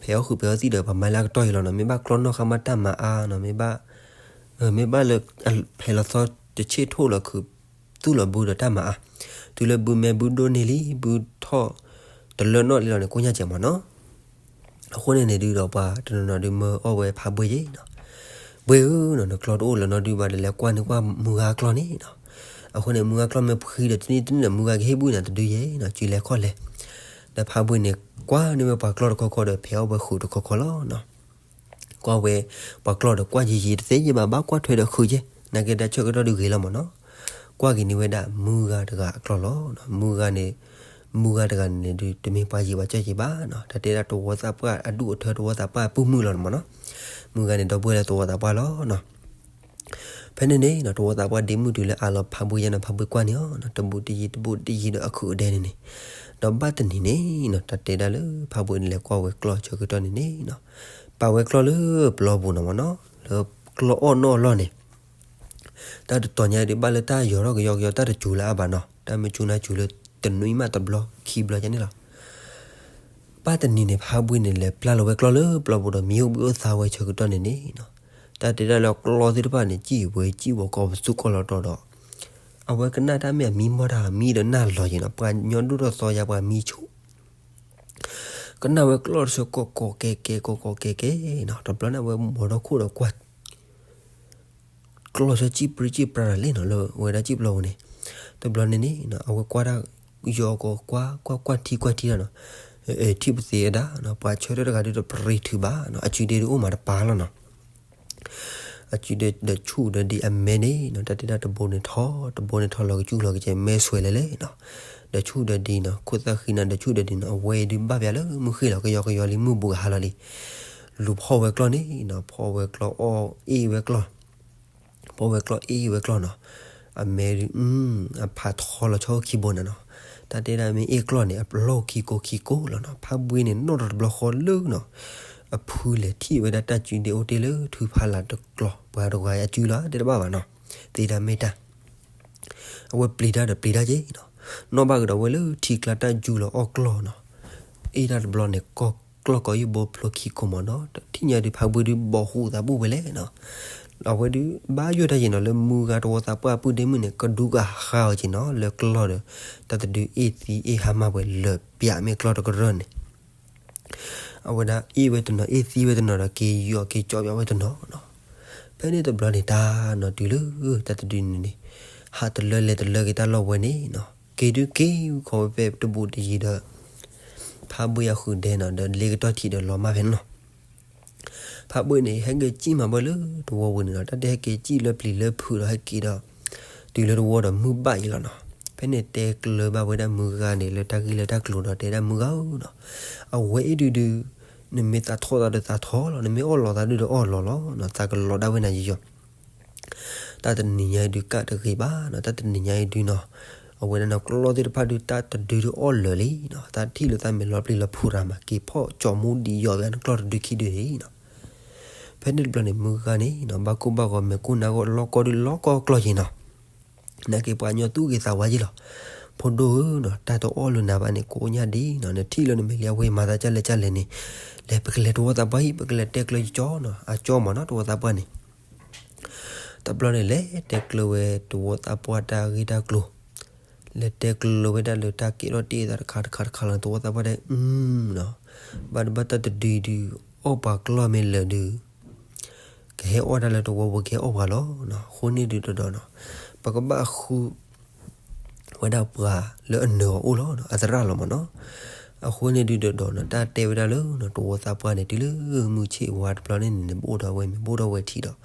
ဖဲ ဖဲးအီၣ်ဃုာ်ဖဲးအီၣ်သံၣ်ဒီး ပှၤမၤလၢအကတီၢ်အံၤလီၤနီၤ, မ့ၢ်ဘၣ်ကျီၢ်နီၢ်ဃါမးတၢ်မၤအါနီၤ, မ့ၢ်ဘၣ် မ့ၢ်ဘၣ်လၢ ဖဲးလီၤသီတဆံးထိၣ်လီၤခုး သူၣ်လီၤဘုဒီးတၢ်မၤအါ, တုၤလၢဘုမဲဘုဒိၣ်န့ၢ်လံ ဘုထီၣ်တလၢနီၣ်လံလီၤန့ၣ် ကိၣ်ညါစဲးမးနီၤ. အဃိန့ၣ်န့ၣ်ဒုးဒီးပှၤတနီၤနီၤဒုးမၢအီၣ်ဝဲဖးဘှ့ၣ်ယဲနီၤ, ဘှ့ၣ်ဧၢနီၤ နကျီၢ်တအိၣ်လၢၤနီတဒုဘၣ်ဒီး လဲၤကွၢ်န့ၢ်ကွၢ်မုၢ်ဂၤကျီၢ်န့ၣ်နီၤ. အဃိန့ၣ် မုၢ်ဂၤကျီၢ်မ့ၢ်ဖှံဒီး တနံၣ်တနံၣ်ဒီး မုၢ်ဂၤကဟ့ၣ်ဘူၣ်နၤတဒုယဲနီၤ, စုလဲၤခီၣ်လဲၤ. ဒီးဖးဘှ့ၣ်န့ၣ် ကွၢ်န့ၢ်ဝဲပှၤကျီၢ်တခီခီဒီး ဖဲးအီၣ်ဝဲဃုာ်တခီခီလီၤနီၤ. ကွၢ်ဝဲပှၤကျီၢ်ဒီး ကွၢ်ယံာ်ယံာ်တသ့ယဲဘၣ်, ဘၣ်ကွၢ်ထွဲဒီးဃုာ်ယဲ, နာ်က့ဒၣ်ဆၢကတီၢ်ဒုးဂ့ၤလီၤမးနီၤ. ကွၢ်က့ၤန့ၢ်ဝဲဒၣ်မုၢ်ဂၤတဂၤအကျီၢ်လီၤနီၤ. မုၢ်ဂၤန့ၣ် မုၢ်ဂၤတဂၤန့ၣ်ဒုး တမ့ၢ်ပှၤယံာ်ပှၤကၠီၣ်က့ၤဘၣ်နီၤ, တၢ်တဲဒၣ်သဝီသးပှၢ်အဒူၣ်အထၢ သဝီသးပှၢ်အပုၢ်မုၣ်လီၤမးနီၤ. မုၢ်ဂၤန့ၣ် ဒီပုၢ်ဝဲၢ်လၢသဝီသးပှၢ်လီၤနီၤ. ဖဲန့ၣ်န့ၣ်နီၤ သဝီသးပှၢ်ဒ့မုၣ်တုၤလၢအလီၤဖးဘှ့ၣ်ယဲနီၤ, ဖးဘှ့ၣ်ကွၢ်န့ၢ်အီၤနီၤ, တဘူးတယံၤ တဘူးတယံၤဒီးအခုးအဒဲန့ၣ်န့ၣ်, ဒီးဘၣ်တနံၤန့ၣ်နီၤ တၢ်တဲဒၣ်လၢ ဖးဘှ့ၣ်န့ၣ်လဲၤကွၢ်ဝဲကျီၢ်ဆၢကတီၢ်န့ၣ်န့ၣ်နီၤ, ပာ်ဝဲကျီၢ်လၢပျီပူၤနီၤမးနီၤ, လၢကျီၢ်အီၣ်နီၣ်အလီၢ်န့ၣ် တၢ်တတီၤညါဒုး ဘၣ်လၢတၢ်ယီၤထီၣ်ကယီကယီ တၢ်တစူၤလၢအဘၣ်နီၤ, တၢ်မ့ၢ်စူၤနၤစူၤလၢ တနွံမးတဘျီခံဘျီညါန့ၣ်လီၤ. ဘၣ်တနံၤန့ၣ် ဖးဘှ့ၣ်န့ၣ် လဲၤပျၢ်လီၤဝဲကျီၢ်လၢပျီပူၤဒီး မံအိၣ်ဘှံးအိၣ်သါဝဲဆၢကတီၢ်န့ၣ်န့ၣ်နီၤ, တၢ်တဲဒၣ်လၢကျီၢ်သ့ၣ်တဖၣ်န့ၣ် စံၣ်ဝဲစံၣ်ဝီၤကီၢ်ပသူကီၢ်လီၤတီၤဒီး အဝဲကနၣ်တၢ်မ့ၢ်အမံမီၢ်တၢ်မံဒီးနၢ်လီၤက့ၤနီၤ, ပှၤညီဒိၣ်ထီၣ်သီယါ ပှၤမံဆူၣ် ကနၣ်ဝဲကျီၢ်တဆၢကီးကီးကဲကဲ ကီးကီးကဲကဲနီၤ, တဘျီန့ၣ် အဝဲမိၢ်ဒီခိၣ်ဒီးကွၢ် ကျီၢ်ဆၢစံၣ်ပြံစံၣ်ပြါတၢ်လဲၣ်နီၤ လၢဝဲဒၣ်စံၣ်ပျီပူၤန့ၣ်, တဘျီန့ၣ်န့ၣ် အဝဲကွၢ်တၢ် ယီၤကီးကွၢ်ကွၢ်ကွၢ်ထံကွၢ်ထံတၢ်နီၤ, ထံၣ်ပသ့ဝဲဒၣ်နီၤ, ပှၤဆၢထၢၣ်တဂၤဒုးတပရံၤထုးဘၣ်နီၤ, အစုဒ့ဒုးအိၣ်မးတပၤလီၤနီၤ. အစုဒ့ဒီးဆူၣ်ဒီးဒံးအမဲန့ၣ်နီၤ, တၢ်တဲဒၣ်တဘိန့ၣ်ထီၣ် တဘိန့ၣ်ထီၣ်လီၤကစူၣ်လီၤကစဲး မဲဆွဲလဲၣ်လဲၣ်နီၤ, ဒီးဆူၣ်ဒီးဒံးနီၤ, ခိၣ်သၣ်ဃံနၤဒီးဆူၣ်ဒီးဒံးနီၤ, အဝဲဒုးဘၣ်ပၠးလၢမုၢ်ဃ့ၢ်လီၤ ကယီကယီလံမုၢ်ဘူးကဟါလီၤလံ, လူၤဖီၣ်ဝဲကျီၢ်န့ၣ်နီၤ, ဖီၣ်ဝဲကျီၢ်အီၣ်အ့ၣ်ဝဲကျီၢ် ဖီၣ်ဝဲကျီၢ်အ့ၣ်ဝဲကျီၢ်နီၤ, အမဲဒုး အဖးထီလီၤဆီခံဘိန့ၣ်နီၤ, တၢ်တဲဒၣ်မ့ၢ်အ့ၣ်ကျီၢ်န့ၣ် အပျီၢ်ခံကိးခံကိးလီၤနီၤ, ဖးဘှ့ၣ်န့ၣ် နီၣ်ထီၣ်တဘျီဃီလၢနီၤ, အဖုလဲၤထံၣ်ဝဲဒၣ်တၢ်စုဒ့အိၣ်တ့ၢ်လၢထုဖးလၢ်တကျီၢ် ပှၤတဂၤအစုလီၤ တဲတဘၣ်ဘၣ်နီၤ, သ့တၢ်မ့ၢ်တၢ် အဝဲပျံၤတၢ်ဒီးပျံၤတၢ်က့ၤနီၤ, နီၣ်ဘၣ်ကဒီးဝဲလၢထံကျါတၢ်ယူလီၤအီၣ်ကျီၢ်နီၤ, အ့ၣ်တၢ်တဘျီန့ၣ် ကီၢ်ကျီၢ်ကီၢ်ယုၢ်ဘိဖျိခံခိၣ်မးနီၤ, ထံၣ်ညါဒုးဖးဘှ့ၣ်ဒုးဘီၣ်ဟူသးဘူးဝဲလဲၣ်နီၤ, အဝဲဒုးဘၣ်ယိၣ်တၢ်ယဲၢ်နီၤ လၢမုၢ်ဂၤသဝီသးပှၢ်အပုၢ်ဒ့မုၣ်န့ၣ် ကဒူကဟးအီၤက့ၤနီၤ လၢကျီၢ်ဒီး တၢ်တဒုအ့ၣ်သံအ့ၣ်ဟါမၢ်ဝဲလၢပၠးမ့ၢ်ကျီၢ်တကရၢၢ်န့ၣ် အဝဲဒၣ်အ့ၣ်ဝဲတနီၤ အ့ၣ်သံဝဲတနီၤဒီး က့ၤယီၤက့ၤကၠီပၠးဝဲတနီၤနီၤ, ဖဲန့ၣ်တဘျီန့ၣ်တၢ်နီၤတုၤလၢ တၢ်တဒုန့ၣ်န့ၣ် ဟးတလၢလဲၤတလၢက့ၤတၢ်လီၢ်ဝဲန့ၣ်နီၤ, က့ၤဒုးက့ၤခီဝဲဖဲတဘူးတယံၤဒီး ဖးဘှ့ၣ်အဃုာ်ဒဲနီၤ ဒီးလ့ကတီၢ်ထံးဒီးလီၤမၢ်ဖဲန့ၣ်နီၤ ဖးဘှ့ၣ်န့ၣ် ဟဲက့ၤစံၣ်မၤဘၢလၢတဝီပူၤန့ၣ်နီၤ, တၢ်တဟဲက့ၤစံၣ်လၢပျံၤလၢဖုးဒီးဟဲက့ၤဒီး တုၤလၢတဝီဒီးမုၢ်ဘၣ်အံၤလီၤနီၤ, ဖဲန့ၣ်တဲကျၢၤဘၣ်ဝဲဒၣ်မုၢ်ဂၤန့ၣ် လၢတၢ်ဂ့ၢ်လၢတၢ်ကျိၤဒီးတဲဒၣ်မုၢ်ဂၤဧၢနီၤ, အဝဲအံၤဒုဒု နမ့ၢ်သးထီၣ်သးဒီးသးထီၣ်လီၤ, နမ့ၢ်အီၣ်လီၤသးဒုဒီးအီၣ်လီၤလီၤနီၤ, သးကလီၤဒၣ်ဝဲနၤယယီၤ တၢ်တနံၤညါအံၤဒုးကၣ်တဂ့ၤဘၣ်နီၤ, တၢ်တနံၤညါအံၤဒုနီၤ, အဝဲဒၣ်နီၤ ကျီၢ်သ့ၣ်တဖၣ်ဒုး တၢ်တဒုဒုးအီၣ်လၢာ်လံနီၤ, တၢ်ထံၣ်လၢသးမဲာ်လီၤပျံၤလီၤဖုးရၤမး က့ၤဖီၣ်ကၠီမူဒံးယီၤဝဲနကျီၢ်တဒုခံဒုဒံးနီၤ, ဖဲန့ၣ်တဘျီန့ၣ် မုၢ်ဂၤန့ၣ်နီၤ ဘၣ်ကိၢ်ဘၣ်ဂီၤ မဲာ်ကိၢ်နါဂီၢ် လီၢ်ကီၢ်ဒုးလီၢ်ကီၢ်ကျီၢ်က့ၤနီၤ နာ်က့ပှၤကညီသူၣ်ဂ့ၤသးဝါယ့ၢ်လီၤ. ဖိဒိၣ်ဧၢနီၤ တၢ်တအီၣ်လၢနၤဘၣ်န့ၣ် ကိးညါဒ်နီၤ နထံၣ်လၢနမဲာ်လံအဝဲမၤသးဒ်လဲၣ်ဒ်လဲၣ်န့ၣ်, လဲၤပကလဲၤတဝီသးပှၢ်အံၤ ပကလဲၤတဲကျၢၤကၠီနီၤ အကၠီမးနီၤ တဝီသးပှၢ်န့ၣ် တဘျီန့ၣ် လဲၤတဲကျၢၤဝဲတဝီသးပှၢ်တၢ်ဂ့ၢ်တၢ်ကျိၤ, လဲၤတဲကျၢၤဝဲဒၣ်လၢတၢ်ကဲထီၣ်တ့ၢ်သးတခါတခါတခါလီၤ တဝီသးပှၢ်တဲ အၢနီၤ, ဘၣ်တဘၣ်တၢ်တဒုဒုး အီၣ်ပှၤကျီၢ်မ့ၢ်လၢာ်ဒုး ကဟဲအီၣ်တၢ်လၢတဝီပူၤ ကဟဲအီၣ်ပှၤလီၤနီၤ. အဃိန့ၣ်ဒုးတဒီးနီၤ ပကဘၣ်ဃု ဝဲဒၣ်ပှၤလၢအနၢၤအီၤအိၣ်လီၤနီၤ အသရၣ်လီၤမးနီၤ. အဃိန့ၣ်ဒုးတဒီးနီၤ တၢ်တဲဝဲဒၣ်လၢနီၤ တဝီသးပှၢ်န့ၣ် တုၤလၢမုၢ်ဆ့ၣ်ဝါတဘျီန့ၣ်န့ၣ် ဘိၣ်ဒီးဝဲမ့ၤ ဘိၣ်ဒီးဝဲထံဒီး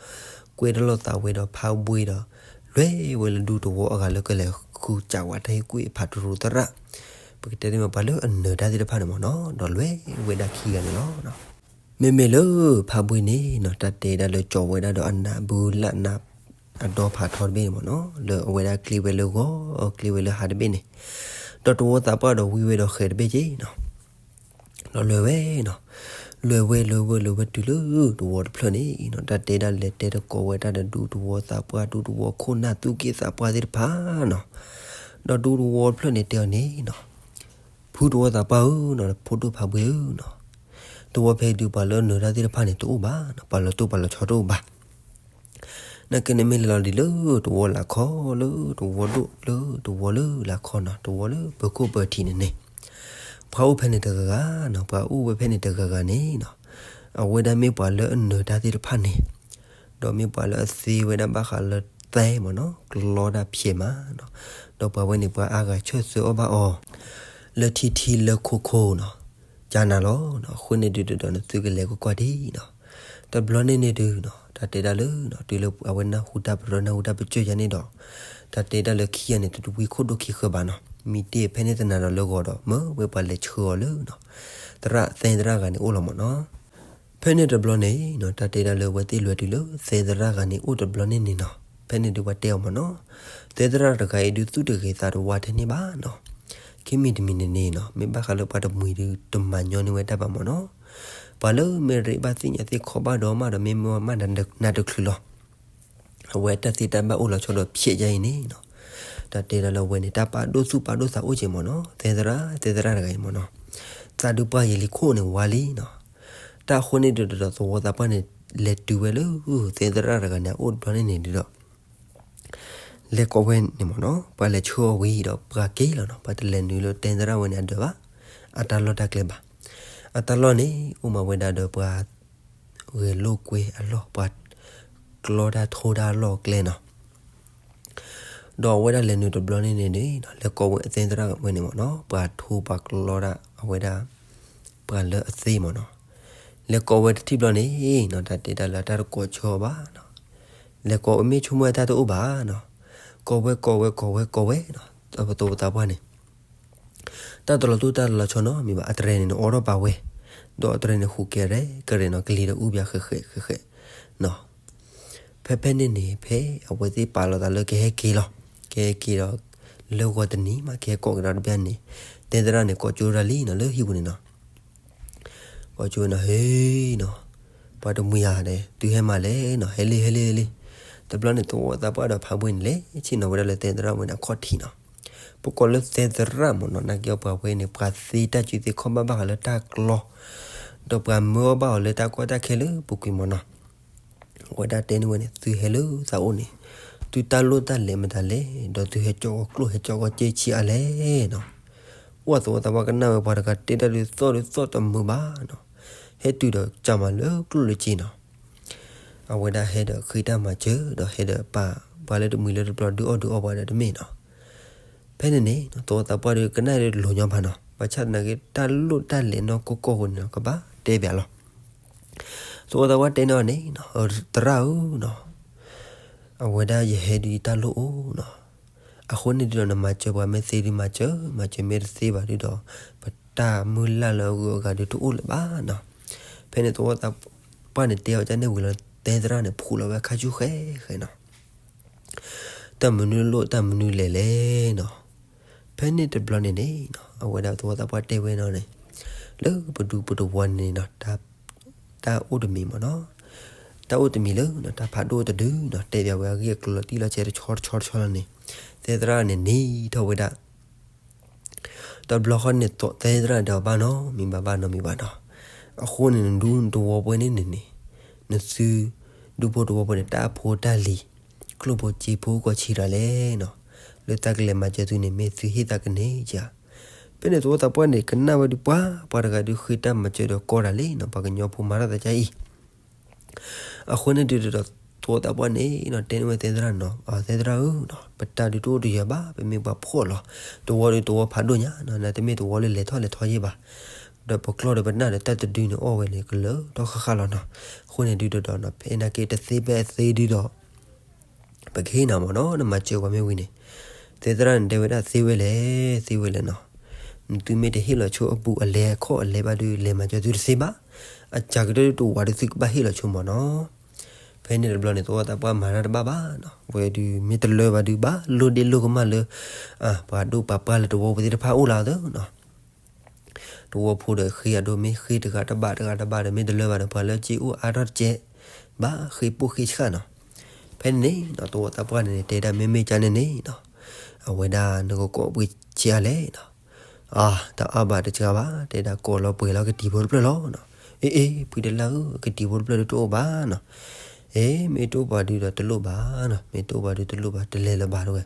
ကွဲတၢ်လိာ်သးဝဲဒီးဖးဘှ့ၣ်ဒီး လဲၤဝဲလၢဒူတဝီအဂၤလၢကလဲၤဃုစးဝဲတၢ်ဟ့ၣ်ကူၣ်ဖးတရူးသရၣ် ပကတဲသ့မး ပှၤလၢအနၢၤတၢ်သ့ၣ်တဖၣ်န့ၣ်မးနီၤ ဒီးလဲၤဝဲဒၣ်ခံဂၤန့ၣ်လီၤ. မ့မ့ၢ်လၢဖးဘှ့ၣ်န့ၣ်နီၤ တၢ်တဲဒၣ်လၢကၠီဝဲဒၣ်ဒီးအနးဘုလၢ်နး အဒီဖးထီတဘ့ၣ်န့ၣ်မးနီၤ လၢအဝဲဒၣ်ကျ့ဝဲလၢဂီၤ ကျ့ဝဲလၢဟါတဘ့ၣ်န့ၣ် ဒီးတဝီသးပှၢ်ဒီးဝံဝဲဒီးဃဲၤတဘ့ၣ်က့ၤနီၤ ဒီးလဲၤဝဲနီၤ လဲၤဝဲလဲၤဝဲလဲၤဝဲတုၤလၢတဝီတဖျၢၣ်န့ၣ်နီၤ တၢ်တဲဒၣ်လဲၤတဲတကိးဝဲတၢ်ဒီးဒူတဝီသးပှၢ် ဒူတဝီခိၣ်နၢ်သူၣ်က့သးပှၢ်သ့ၣ်တဖၣ်နီၤ ဒီးဒူတဝီတဖျၢၣ်န့ၣ်တဲအီၤန့ၣ်နီၤ ဖုတဝီသးပှၢ်ဧၢနီၤ ဖိဒိၣ်ဖးဘှ့ၣ်ဧၢနီၤ သဝီဖဲအံၤဒုး ပှၤလၢအနၢၤတၢ်သ့ၣ်တဖၣ်န့ၣ် တအိၣ်ဘၣ်နီၤ, ပှၤလီၤတိၢ်ပှၤလီၤဆီတအိၣ်ဘၣ်. နာ်က့န့ၣ်မ့ၢ်လဲၤလီၤဒ်လၢသဝီလၢအခီလၢသဝီဒိၣ် လၢသဝီလၢလၢအခီနီၤ, သဝီလၢပၢၤခိၣ်ပၢၤထံးန့ၣ်န့ၣ်, ပှၤအိၣ်ဖဲန့ၣ်တဂၤဂၤနီၤ, ပှၤအိၣ်ဝဲဖဲန့ၣ်တဂၤဂၤန့ၣ်နီၤ, အဝဲဒၣ်မ့ၢ်ပှၤလၢအနၢၤတၢ်သ့ၣ်တဖၣ်န့ၣ်, ဒီးမ့ၢ်ပှၤလၢအသ့ဝဲဒၣ်ဘၣ်ဃးလၢသဲမ့ၢ်နီၤ, ကျီတၢ်ဖျဲးမးနီၤ, ဒီးပှၤဝဲန့ၣ် ပှၤအါဂၤဆၢၣ်သၢအီၣ်ဘၣ်အီၤ လၢထံထံလၢခိခိနီၤ, ကနၤလီၤ. အဃိန့ၣ်ဒုးဒီး နသုကလဲၤကွၢ်ကွၢ်ဒံးနီၤ, တဘျီန့ၣ်န့ၣ်ဒုးနီၤ, တၢ်တဲဒၣ်လၢ တုၤလၢအဝဲနၢ်ဟူတၢ်ပတြၢၤ နၢ်ဟူတၢ်ပစၢၢ်ယါန့ၣ်ဒီး, တၢ်တဲဒၣ်လၢခံဂၤန့ၣ် တဝံခိၣ်ဒိၣ်ခံဃၢၤဘၣ်နီၤ, မံတ့ၢ်ဖဲန့ၣ်တနၤဒီးလၢဂီၤဒီး မၢဝဲပှၤလဲၤဆှၢအီၤလၢနီၤ, သရၣ်သဲသရၣ်ဂၤန့ၣ်အိၣ်လီၤမ့ၢ်နီၤ. ဖဲန့ၣ်တဘျီန့ၣ်နီၤ, တၢ်တဲဒၣ်လၢအဝဲသ့ၣ်လဲၤတုၤလၢသဲသရၣ်ဂၤန့ၣ်အိၣ်တဘျီန့ၣ်န့ၣ်နီၤ, ဖဲန့ၣ်ဒုးပှၤတဲအီၤမ့ၢ်နီၤ, သဲသရၣ်တဂၤအံၤဒုး သူၣ်တဂ့ၤသးတဝါထဲန့ၣ်ဘၣ်နီၤ, ခံမံၤတမံၤန့ၣ်န့ၣ်နီၤ, မ့ၢ်ဘၣ်ဃးလၢပှၤတမှံၤဒုး တမၤညီန့ၢ်ဝဲတၢ်ဘၣ်မ့ၢ်နီၤ, ပှၤလၢမ့ၢ်ရ့ဘၣ်သ့ၣ်ညါသ့ၣ်ခီဘၣ်ဒီးမးဒီး မ့ၢ်မ့ၢ်မးနၤတချုးလီၤ. အဝဲတၢ်သ့တၢ်ဘၣ်အိၣ်လီၤဆီဒီးဖျဲးယါအံၤန့ၣ်နီၤ, တၢ်တဲဒၣ်လၢအဝဲန့ၣ် တၢ်ပာ်ဒိၣ်သူၣ်ပာ်ဒိၣ်သးအိၣ်က့ၤမ့ၢ်နီၤ, သဲသရၣ် သဲသရၣ်တဂၤအံၤမ့ၢ်နီၤ, သးဒုးပှၢ်ယံာ်လံခိၣ်န့ၣ်ဝါလံနီၤ. တၢ်အဃိန့ၣ်ဒုးဒီး သဝီသးပှၢ်န့ၣ် လဲၤတုၤဝဲလၢ သဲသရၣ်တဂၤန့ၣ် အအိၣ်တဘျီန့ၣ်န့ၣ်ဒုးဒီး လဲၤကိးဝဲန့ၣ်မ့ၢ်နီၤ, ပှၤလဲၤဆှၢအီၤဝံၤဒီး ပှၤက့ၤလီၤနီၤ, ပှၤတလဲၤနုာ်လၢသဲသရၣ်ဝဲန့ၣ်အဒၢးဘၣ်, အတၢ်လီၢ်တၢ်ကျဲဘၣ်. အတၢ်လီၢ်န့ၣ် အိၣ်မးဝဲဒၣ်ဒီးပှၤ ဂဲၤလိာ်ကွဲအလီၢ်, ပှၤကျီတၢ်ထိတၢ်လီၢ်ကျဲနီၤ. ဒီးအဝဲဒၣ်လဲၤနုာ်တဘျီန့ၣ်န့ၣ်န့ၣ်နီၤ, လဲၤကိးဝဲသဲသရၣ်ဝဲန့ၣ်မ့ၢ်နီၤ, ပှၤထိပှၤကျီတၢ်အဝဲဒၣ် ပှၤလၢအသ့မ့ၢ်နီၤ. လဲၤကိးဝဲတထံၣ်ဘျီန့ၣ်နီၤ, တၢ်တဲတၢ်လၢတၢ်တကိးဆၢအီၤဘၣ်နီၤ. လဲၤကိးဝဲမ့ၢ်ဆိကမိၣ်ဝဲတၢ်တအိၣ်ဘၣ်နီၤ. ကိးဝဲကိးဝဲကိးဝဲကိးဝဲနီၤ, သဝီသးပှၢ်န့ၣ် တၢ်တလီၤတိၢ်တၢ်တလီၤဆီနီတမံၤဘၣ်, အတြဲၤန့ၣ်န့ၣ် အိးထီၣ်ပာ်ဝဲ, ဒီးအတြဲၤန့ၣ်ဃုာ်ကဲရဲၣ်ကရဲၣ်နီၤ, ကလံၤဒီးအူပၠးဃဲးဃဲးဃဲးဃဲးနီၤ. ဖဲဖဲန့ၣ်န့ၣ် ဖဲအဝဲသ့ၣ်ပာ်လီၤသးလၢကဟဲက့ၤလီၤ, ကဟဲက့ၤဒီး လၢဂီၤတနံၤမး ကဟဲကိးကဒါတဘျီန့ၣ်, သဲသရၣ်န့ၣ် ကိးကၠိတၢ်လံနီၤ လၢဟံၣ်ပူၤန့ၣ်နီၤ. ကိးကၠိဝဲနီၤ, ဟ့နီၤ, ပှၤတမှံၤဧါဒီး သုဟဲမၤလဲၣ်နီၤ, ဟဲလံ ဟဲလံ ဟဲလံ. တဘျီန့ၣ် သဝီသးပှၢ်ဒီးဖးဘှ့န့ၣ် လဲၤဆ့ၣ်နီၤဝဲဒၣ်လၢသဲသရၣ်ဝဲန့ၣ်အခီၣ်ထံးနီၤ. ပကိးလၢသဲသရၣ်မ့ၢ်နီၤ, နာ်က့အီၤပှၤဝဲန့ၣ် ပှၤသ့တၢ်စုသ့ခီၣ်ဘၣ်ဘၣ်ဃးလၢတၢ်ကျီ, ဒီးပှၤမၢအီၣ်ဘၣ်အီၤလၢတၢ်ကီတၢ်ခဲလၢပူၤကွံာ်မ့ၢ်နီၤ. အဝဲဒၣ်တဲန့ၢ်ဝဲန့ၣ်, သုဟဲလၢသးအိၣ်န့ၣ်, သုတၢ်လိၣ်တၢ်လဲၤမတၤလဲၣ်, ဒီးသုဟဲကၠီကီၢ်ကျိၣ်ဟဲကၠီကီၢ်စ့ဆံးအါလဲၣ်နီၤ. အိၣ်သဝီသးပှၢ်ကနၣ်ဝဲပှၤတဂၤတဲတၢ်ဒုးသီၣ်ဒုးသီၣ်တမုာ်ဘၣ်နီၤ. ဟဲတုၤဒီးကၢ်မးလၢကျိၣ်လၢစ့နီၤ. အဝဲဒၣ်ဟဲဒီးဃ့တၢ်မၤစၢၤ ဒီးဟဲဒီးပာ်ပှၤလၢတမှံၤလၢတပျီဒုးအီၣ်ဒုးအီပှၤဒီးတမ့ၢ်နီၤ. ဖဲန့ၣ်န့ၣ် သဝီသးပှၢ်ဒုးကနၣ်ဒုးတလိၤညီဘၣ်နီၤ, ဘၣ်ဆၣ်သနာ်က့ တၢ်လိၣ်တၢ်လဲၤနီၢ်ကီၢ်ကီၢ်အဃိန့ၣ်နီၤ ကဘၣ်တဲဘၣ်လီၤ. သဝီသးပှၢ်တဲန့ၢ်အီၤန့ၣ်နီၤ, သရၣ်ဧၢနီၤ, အဝဲဒၣ်ယဟဲဒုးယတၢ်လိၣ်အိၣ်နီၤ. အဃိန့ၣ်ဒုးဒီး နမၤစၢၤပှၤမ့ၢ်သ့ဒုးမၤစၢၤ, မၤစၢၤမ့ၢ်တသ့ဘၣ်ဒုးဒီး ပတၢ်မုၢ်လၢ်လၢအဂုၤအဂၤဒုးတအိၣ်လၢၤဘၣ်နီၤ. ဖဲန့ၣ်သဝီသးပှၢ်န့ၣ်တဲအီၤဒ်န့ၣ်ဝံၤလီၤ, သဲသရၣ်န့ၣ် ဖှူးလီၤဝဲအခါဆူၣ်ဃဲဃဲနီၤ. တၢ်မနုၤလိၣ်တၢ်မနုၤလဲၤလဲၣ်နီၤ. ဖဲန့ၣ်တဘျီန့ၣ်န့ၣ်နီၤ, အဝဲဒၣ်သဝီသးပှၢ်တဲဝဲနီၤန့ၣ်, လၢပဒူပတဝီန့ၣ်နီၤ, တၢ်အိၣ်တမံၤမ့ၢ်နီၤ, တၢ်အိၣ်တမံၤလၢ တၢ်ဖးဒိၣ်တဒုနီၤ, တဲဘၣ်ဝဲအဂ့ၢ်အကျိၤလီၤတံၢ်လီၤဆဲးတဆီတဆီတဆီလီၤန့ၣ်, သဲသရၣ်န့ၣ်နံၤထီၣ်ဝဲဒၣ် တဘျီဃီန့ၣ် သဲသရၣ်ဒီးဘၣ်နီတမံၤဘၣ် ဘၣ်နီတမံၤဘၣ်နီၤ. အဃိန့ၣ် နဒူနတဝီပှဲၤန့ၣ်န့ၣ်န့ၣ်, နသုဒူဖိတဝီပှဲၤန့ၣ် တၢ်အဖိတၢ်လံၤ ကျိၣ်ဖိစ့ဖိကီၢ်ဆံးတၢ်လဲၣ်နီၤ. လၢတၢ်ကလဲၤမၤစၢၤသုန့ၣ် မ့ၢ်သုဟ့ၣ်သးကန့ၢ်ဧါ. ဖဲန့ၣ်သဝီသးပှၢ်န့ၣ် ကနၣ်ဝဲဒုးပှၤ ပှၤတဂၤဒုးဃ့တၢ်မၤစၢၤဒီးကီတၢ်လဲၣ်နီၤ, ပှၤကညီဖိမၤတၢ်သးကါအံၤ အဃိန့ၣ်ဒုးဒီး သဝီသးပှၢ်န့ၣ်နီၤ တဲန့ၢ်ဝဲသဲသရၣ်နီၤ, သဲသရၣ်ဧၢနီၤ, ပတၢ်ဒုးတအိၣ်တယၢၤဘၣ်, ပမ့ၢ်ပှၤဖှီၣ်လီၤ. တဝီဒုးတဝီဖးဒိၣ်ညါနီၤ, နတမ့ၢ်တဝီလၢလဲၤထီၣ်လဲၤထီယဲၢ်ဘၣ်. ဒီးပကျီဒီးပနၢ်ဒီးတၢ်တဒုန့ၣ်အီၣ်ဝဲန့ၣ် ကလၢာ်ထီၣ်ဃၣ်ဃၣ်လီၤနီၤ. အဃိန့ၣ်ဒုးဒီးနီၤ ဖဲနာ်က့တသ့ဘၣ်သ့ဒုးဒီး ပကဟ့ၣ်နၤမ့ၢ်နီၤ, နမၤစၢၤပှၤမ့ၢ်ဝံၤန့ၣ်. သဲသရၣ်န့ၣ်တဲဝဲဒၣ် သ့ဝဲလဲၣ်, သ့ဝဲလဲၣ်နီၤ. နသုမ့ၢ်တဟ့ၣ်လီၤဆိအဘူးအလဲအခီၣ်အလဲဘၣ်ဒုး လဲၤမၤစၢၤသုတသ့ဘၣ်. အစှၤကတၢၢ်ဒုးတဝီဒုးသုကဘၣ်ဟ့ၣ်လီၤဆိမ့ၢ်နီၤ. ဖဲန့ၣ်တဘျီန့ၣ် သဝီသးပှၢ်မၤတၢ်တဘၣ်ဘၣ်နီၤ. ဝဲဒုးမ့ၢ်တလၢဘၣ်ဒုးဘၣ်လိၣ်ဒ့ၣ်လိၣ်ကမၣ်လၢ ပှၤဒိၣ်ပှၤပှၢ်လၢတဝီပူၤသ့ၣ်တဖၣ်အိၣ်လၢအသးနီၤ. တဝီဖိဒီးဃ့အဒိမ့ၢ်ဃ့တဂၤတဘၣ်တဂၤတဘၣ်ဒီး မ့ၢ်တလၢဘၣ်ဒီး ပှၤလၢစ့အိၣ်အါထီၣ်တကဲး ဘၣ်ဃ့ပိၢ်ဃ့ဆှၣ်နီၤ. ဖဲန့ၣ်နီၤ သဝီသးပှၢ်န့ၣ် တဲဒၣ်မ့မ့ၢ်ကၢ်န့ၣ်န့ၣ်နီၤ အဝဲဒၣ်နကကိးပှ့ၤဆံးအါလဲၣ်နီၤ. အါ တအါဘၣ်တစှၤဘၣ် တဲဒၣ်ကိးလီၤပှဲၤလီၤကတံၤဖိတဖျၢၣ်လီၤနီၤ. အ့ အ့ ဖုတလၢ်ဧၢ, ကတံၤဖိတဖျၢၣ်ဒုးတအိၣ်ဘၣ်နီၤ. အ့ မ့ၢ်တအိၣ်ဘၣ်ဒုးဒီးတလိၣ်ဘၣ်နီၤ, မ့ၢ်တအိၣ်ဘၣ်ဒုးတလိၣ်ဘၣ်, တလဲၤလၢၤဘၣ်တဝဲ.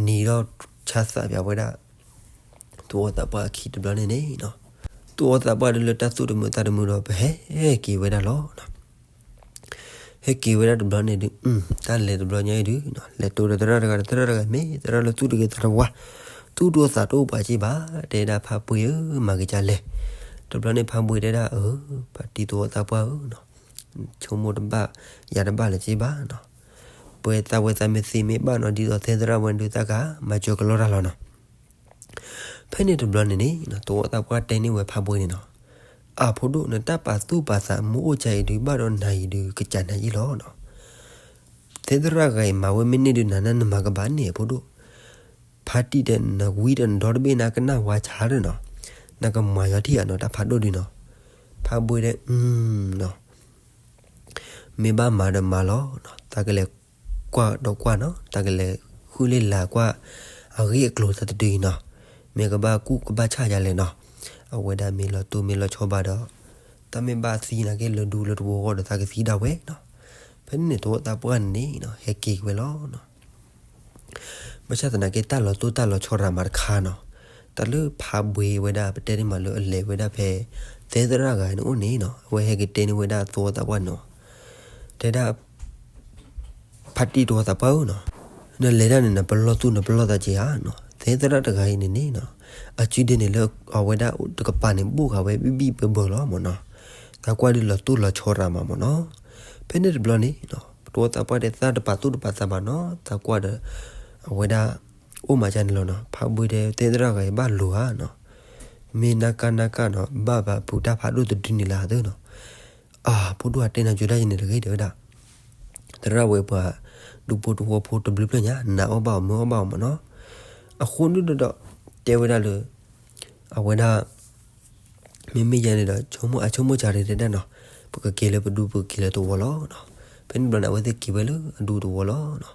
နံၤဒီးဆါသးပၠးဝဲဒၣ် သူၣ်အီၣ်သးပှၢ်အခံတဘျီန့ၣ်န့ၣ်နီၤ, သူၣ်အီၣ်သးပှၢ်ဒုးလၢတၢ်သူၣ်တမုာ်သးတမုာ်ဒီး ပဟဲက့ၤဝဲဒၣ်လီၤ. ဟဲက့ၤဝဲဒၣ်တဘျီန့ၣ်ဒုး တၢ်လဲၤတဘျီညါအံၤဒုး လဲၤတိဒီးသရၣ်တဂၤဒီး သရၣ်တဂၤမ့ၢ်သရၣ်လၢသူၣ်တဂ့ၤသးတဝါ, သူၣ်ဒိၣ်သးတအိၣ်ပှၤက့ဘၣ်, တဲဒၣ်ဖါဘှ့ဧၢ မၤက့ၤကလဲၣ်. တဘျီန့ၣ်ဖါဘှ့တဲဒၣ်အၢ, ဖါတံၤသူၣ်အီၣ်သးပှၢ်ဧၢနီၤ, ဆိကမိၣ်တဘၣ် ယၤတဘၣ်လၢၤက့ဘၣ်နီၤ. ပှဲၤသးဝဲသးမ့ၢ်သ့မ့ၢ်ဘၣ်နီၤ, ဒ်သိးသဲသရၣ်ဝဲဒုးသးကမၤစၢၤကလီတၢ်လီၤနီၤ. ဖဲန့ၣ်တဘျီန့ၣ်န့ၣ် သူၣ်အီၣ်သးပှၢ်တဲန့ၢ်ဝဲဖါဘှ့န့ၣ်နီၤ, အဖိဒိၣ် နတၢ်ပာ်သူၣ်ပာ်သးမ့ၢ်အိၣ်ကါအံၤဒုး ဘၣ်ဒီးနၤအံၤဒုး ကစၢ်နၤယံၣ်လီၤနီၤ. သဲသရၣ်ဂၤအံၤမၤဝဲမ့ၢ်န့ၢ်ဒုး နၤနၤနမၤကဘၣ်န့ၣ်အဖိဒိၣ်, ဖါတံၢ်ဒီးနဝံဒီးနဒီတဘ့ၣ် နကနၣ်ဝါဆါလၢနီၤ, နကမၤယီၤထံၣ်အနီၤ တၢ်ဖးဒိၣ်ဒုးနီၤ. ဖါဘှ့ဒီး အၢနီၤ မ့ၢ်ဘၣ်မၤဒီးမၤလီၤနီၤ, တၢ်ကလဲၤကွၢ်ဒီးကွၢ်နီၤ, တၢ်ကလဲၤဃုလ့ၢ်လၤကွၢ် အဂ့ၢ်အကျိၤတၢ်တဒုအံၤနီၤ, မ့ၢ်ကဘၣ်ကူၣ်ကဘၣ်ဆၣ်ယၤလဲၣ်နီၤ. အဝဲဒၣ်မ့ၢ်လီၤတိၢ်မ့ၢ်လီၤဆီဘၣ်ဒီး တၢ်မ့ၢ်ဘၣ်သံနာ်က့လၢဒူလၢတဝီဂီၢ်ဒီး တၢ်ကသံဒၣ်ဝဲနီၤ. ဖဲန့ၣ်န့ၣ်သူၣ်အီၣ်သးပှၢ်န့ၣ်န့ၣ်နီၤ ဟဲက့ၤဝဲလီၤနီၤ. ဘၣ်ဆၣ်သနာ်က့ တၢ်လီၤတိၢ်တၢ်လီၤဆီရၤမးတခါနီၤ, တၢ်လၢဖးဘှ့ဝဲဒၣ် ပတဲန့ၣ်မးလၢအလဲၤဝဲဒၣ်ဖဲ သဲသရၣ်ဂၤန့ၣ်အိၣ်န့ၣ်နီၤ, အဝဲဟဲက့ၤတဲန့ၢ်ဝဲဒၣ်သူၣ်အီၣ်သးပှၢ်နီၤ, တဲဒၣ် ဖါတံၢ်သူၣ်အီၣ်သးပှၢ်ဧၢနီၤ, နလဲၤဒၣ်န့ၣ် နပလီၢ်သူၣ်နပလီၢ်သးက့ဧါနီၤ. သဲသရၣ်တဂၤအံၤန့ၣ်န့ၣ်နီၤ, အစုဒ့န့ၣ်လၢအဝဲဒၣ်တကပၤန့ၣ် ဘိၣ်ဃာ်ဝဲဘံၣ်ဘံၣ်ဘၢဘၢလီၤမးနီၤ, တၢ်ကွၢ်ဒုးလီၤတိၢ်လီၤဆီရၤမးမးနီၤ. ဖဲန့ၣ်တဘျီန့ၣ်နီၤ သူၣ်အီၣ်သးပှၢ်ဒီးသးတပာ်သူၣ်တပာ်သးဘၣ်နီၤ, တၢ်ကွၢ်ဒီး အဝဲဒၣ် အိၣ်မးကန့ၣ်လီၤနီၤ. ဖးဘှ့ဒီးသဲသရၣ်ဂၤအံၤဘၣ်လိၤဧါနီၤ, မ့ၢ်နၢ်ကၢ်နၢ်ကၢ်နီၤ ဘၣ်ဘၣ်ဖုးတၢ်ဖးဒိၣ်တဒုန့ၣ်လၢအသၢနီၤ. အဖိဒိၣ်အတဲနၤကၠိတၢ်ယံၤန့ၣ်တဂ့ၤတဲဝဲဒၣ်, သရၣ်ဝဲပှၤဒူဖိတဝီဖိတဘျုးဖျၢၣ်ညါ နာ်အီၣ်ဘၣ်အီၤမၢအီၣ်ဘၣ်အီၤမးနီၤ. အဃိန့ၣ်ဒီး တဲဝဲဒၣ်လၢ အဝဲဒၣ် မ့မ့ၢ်ယၤန့ၣ်ဒီး ဆိကမိၣ်အဆိကမိၣ်စၢ်ရံတဲဒၣ်နီၤ, ပကက့ၤလၢပဒူပကက့ၤလၢတဝီလီၤနီၤ. ဖဲန့ၣ်တဘျီန့ၣ် အဝဲသ့ၣ်က့ၤဝဲလၢအဒူတဝီလီၤနီၤ.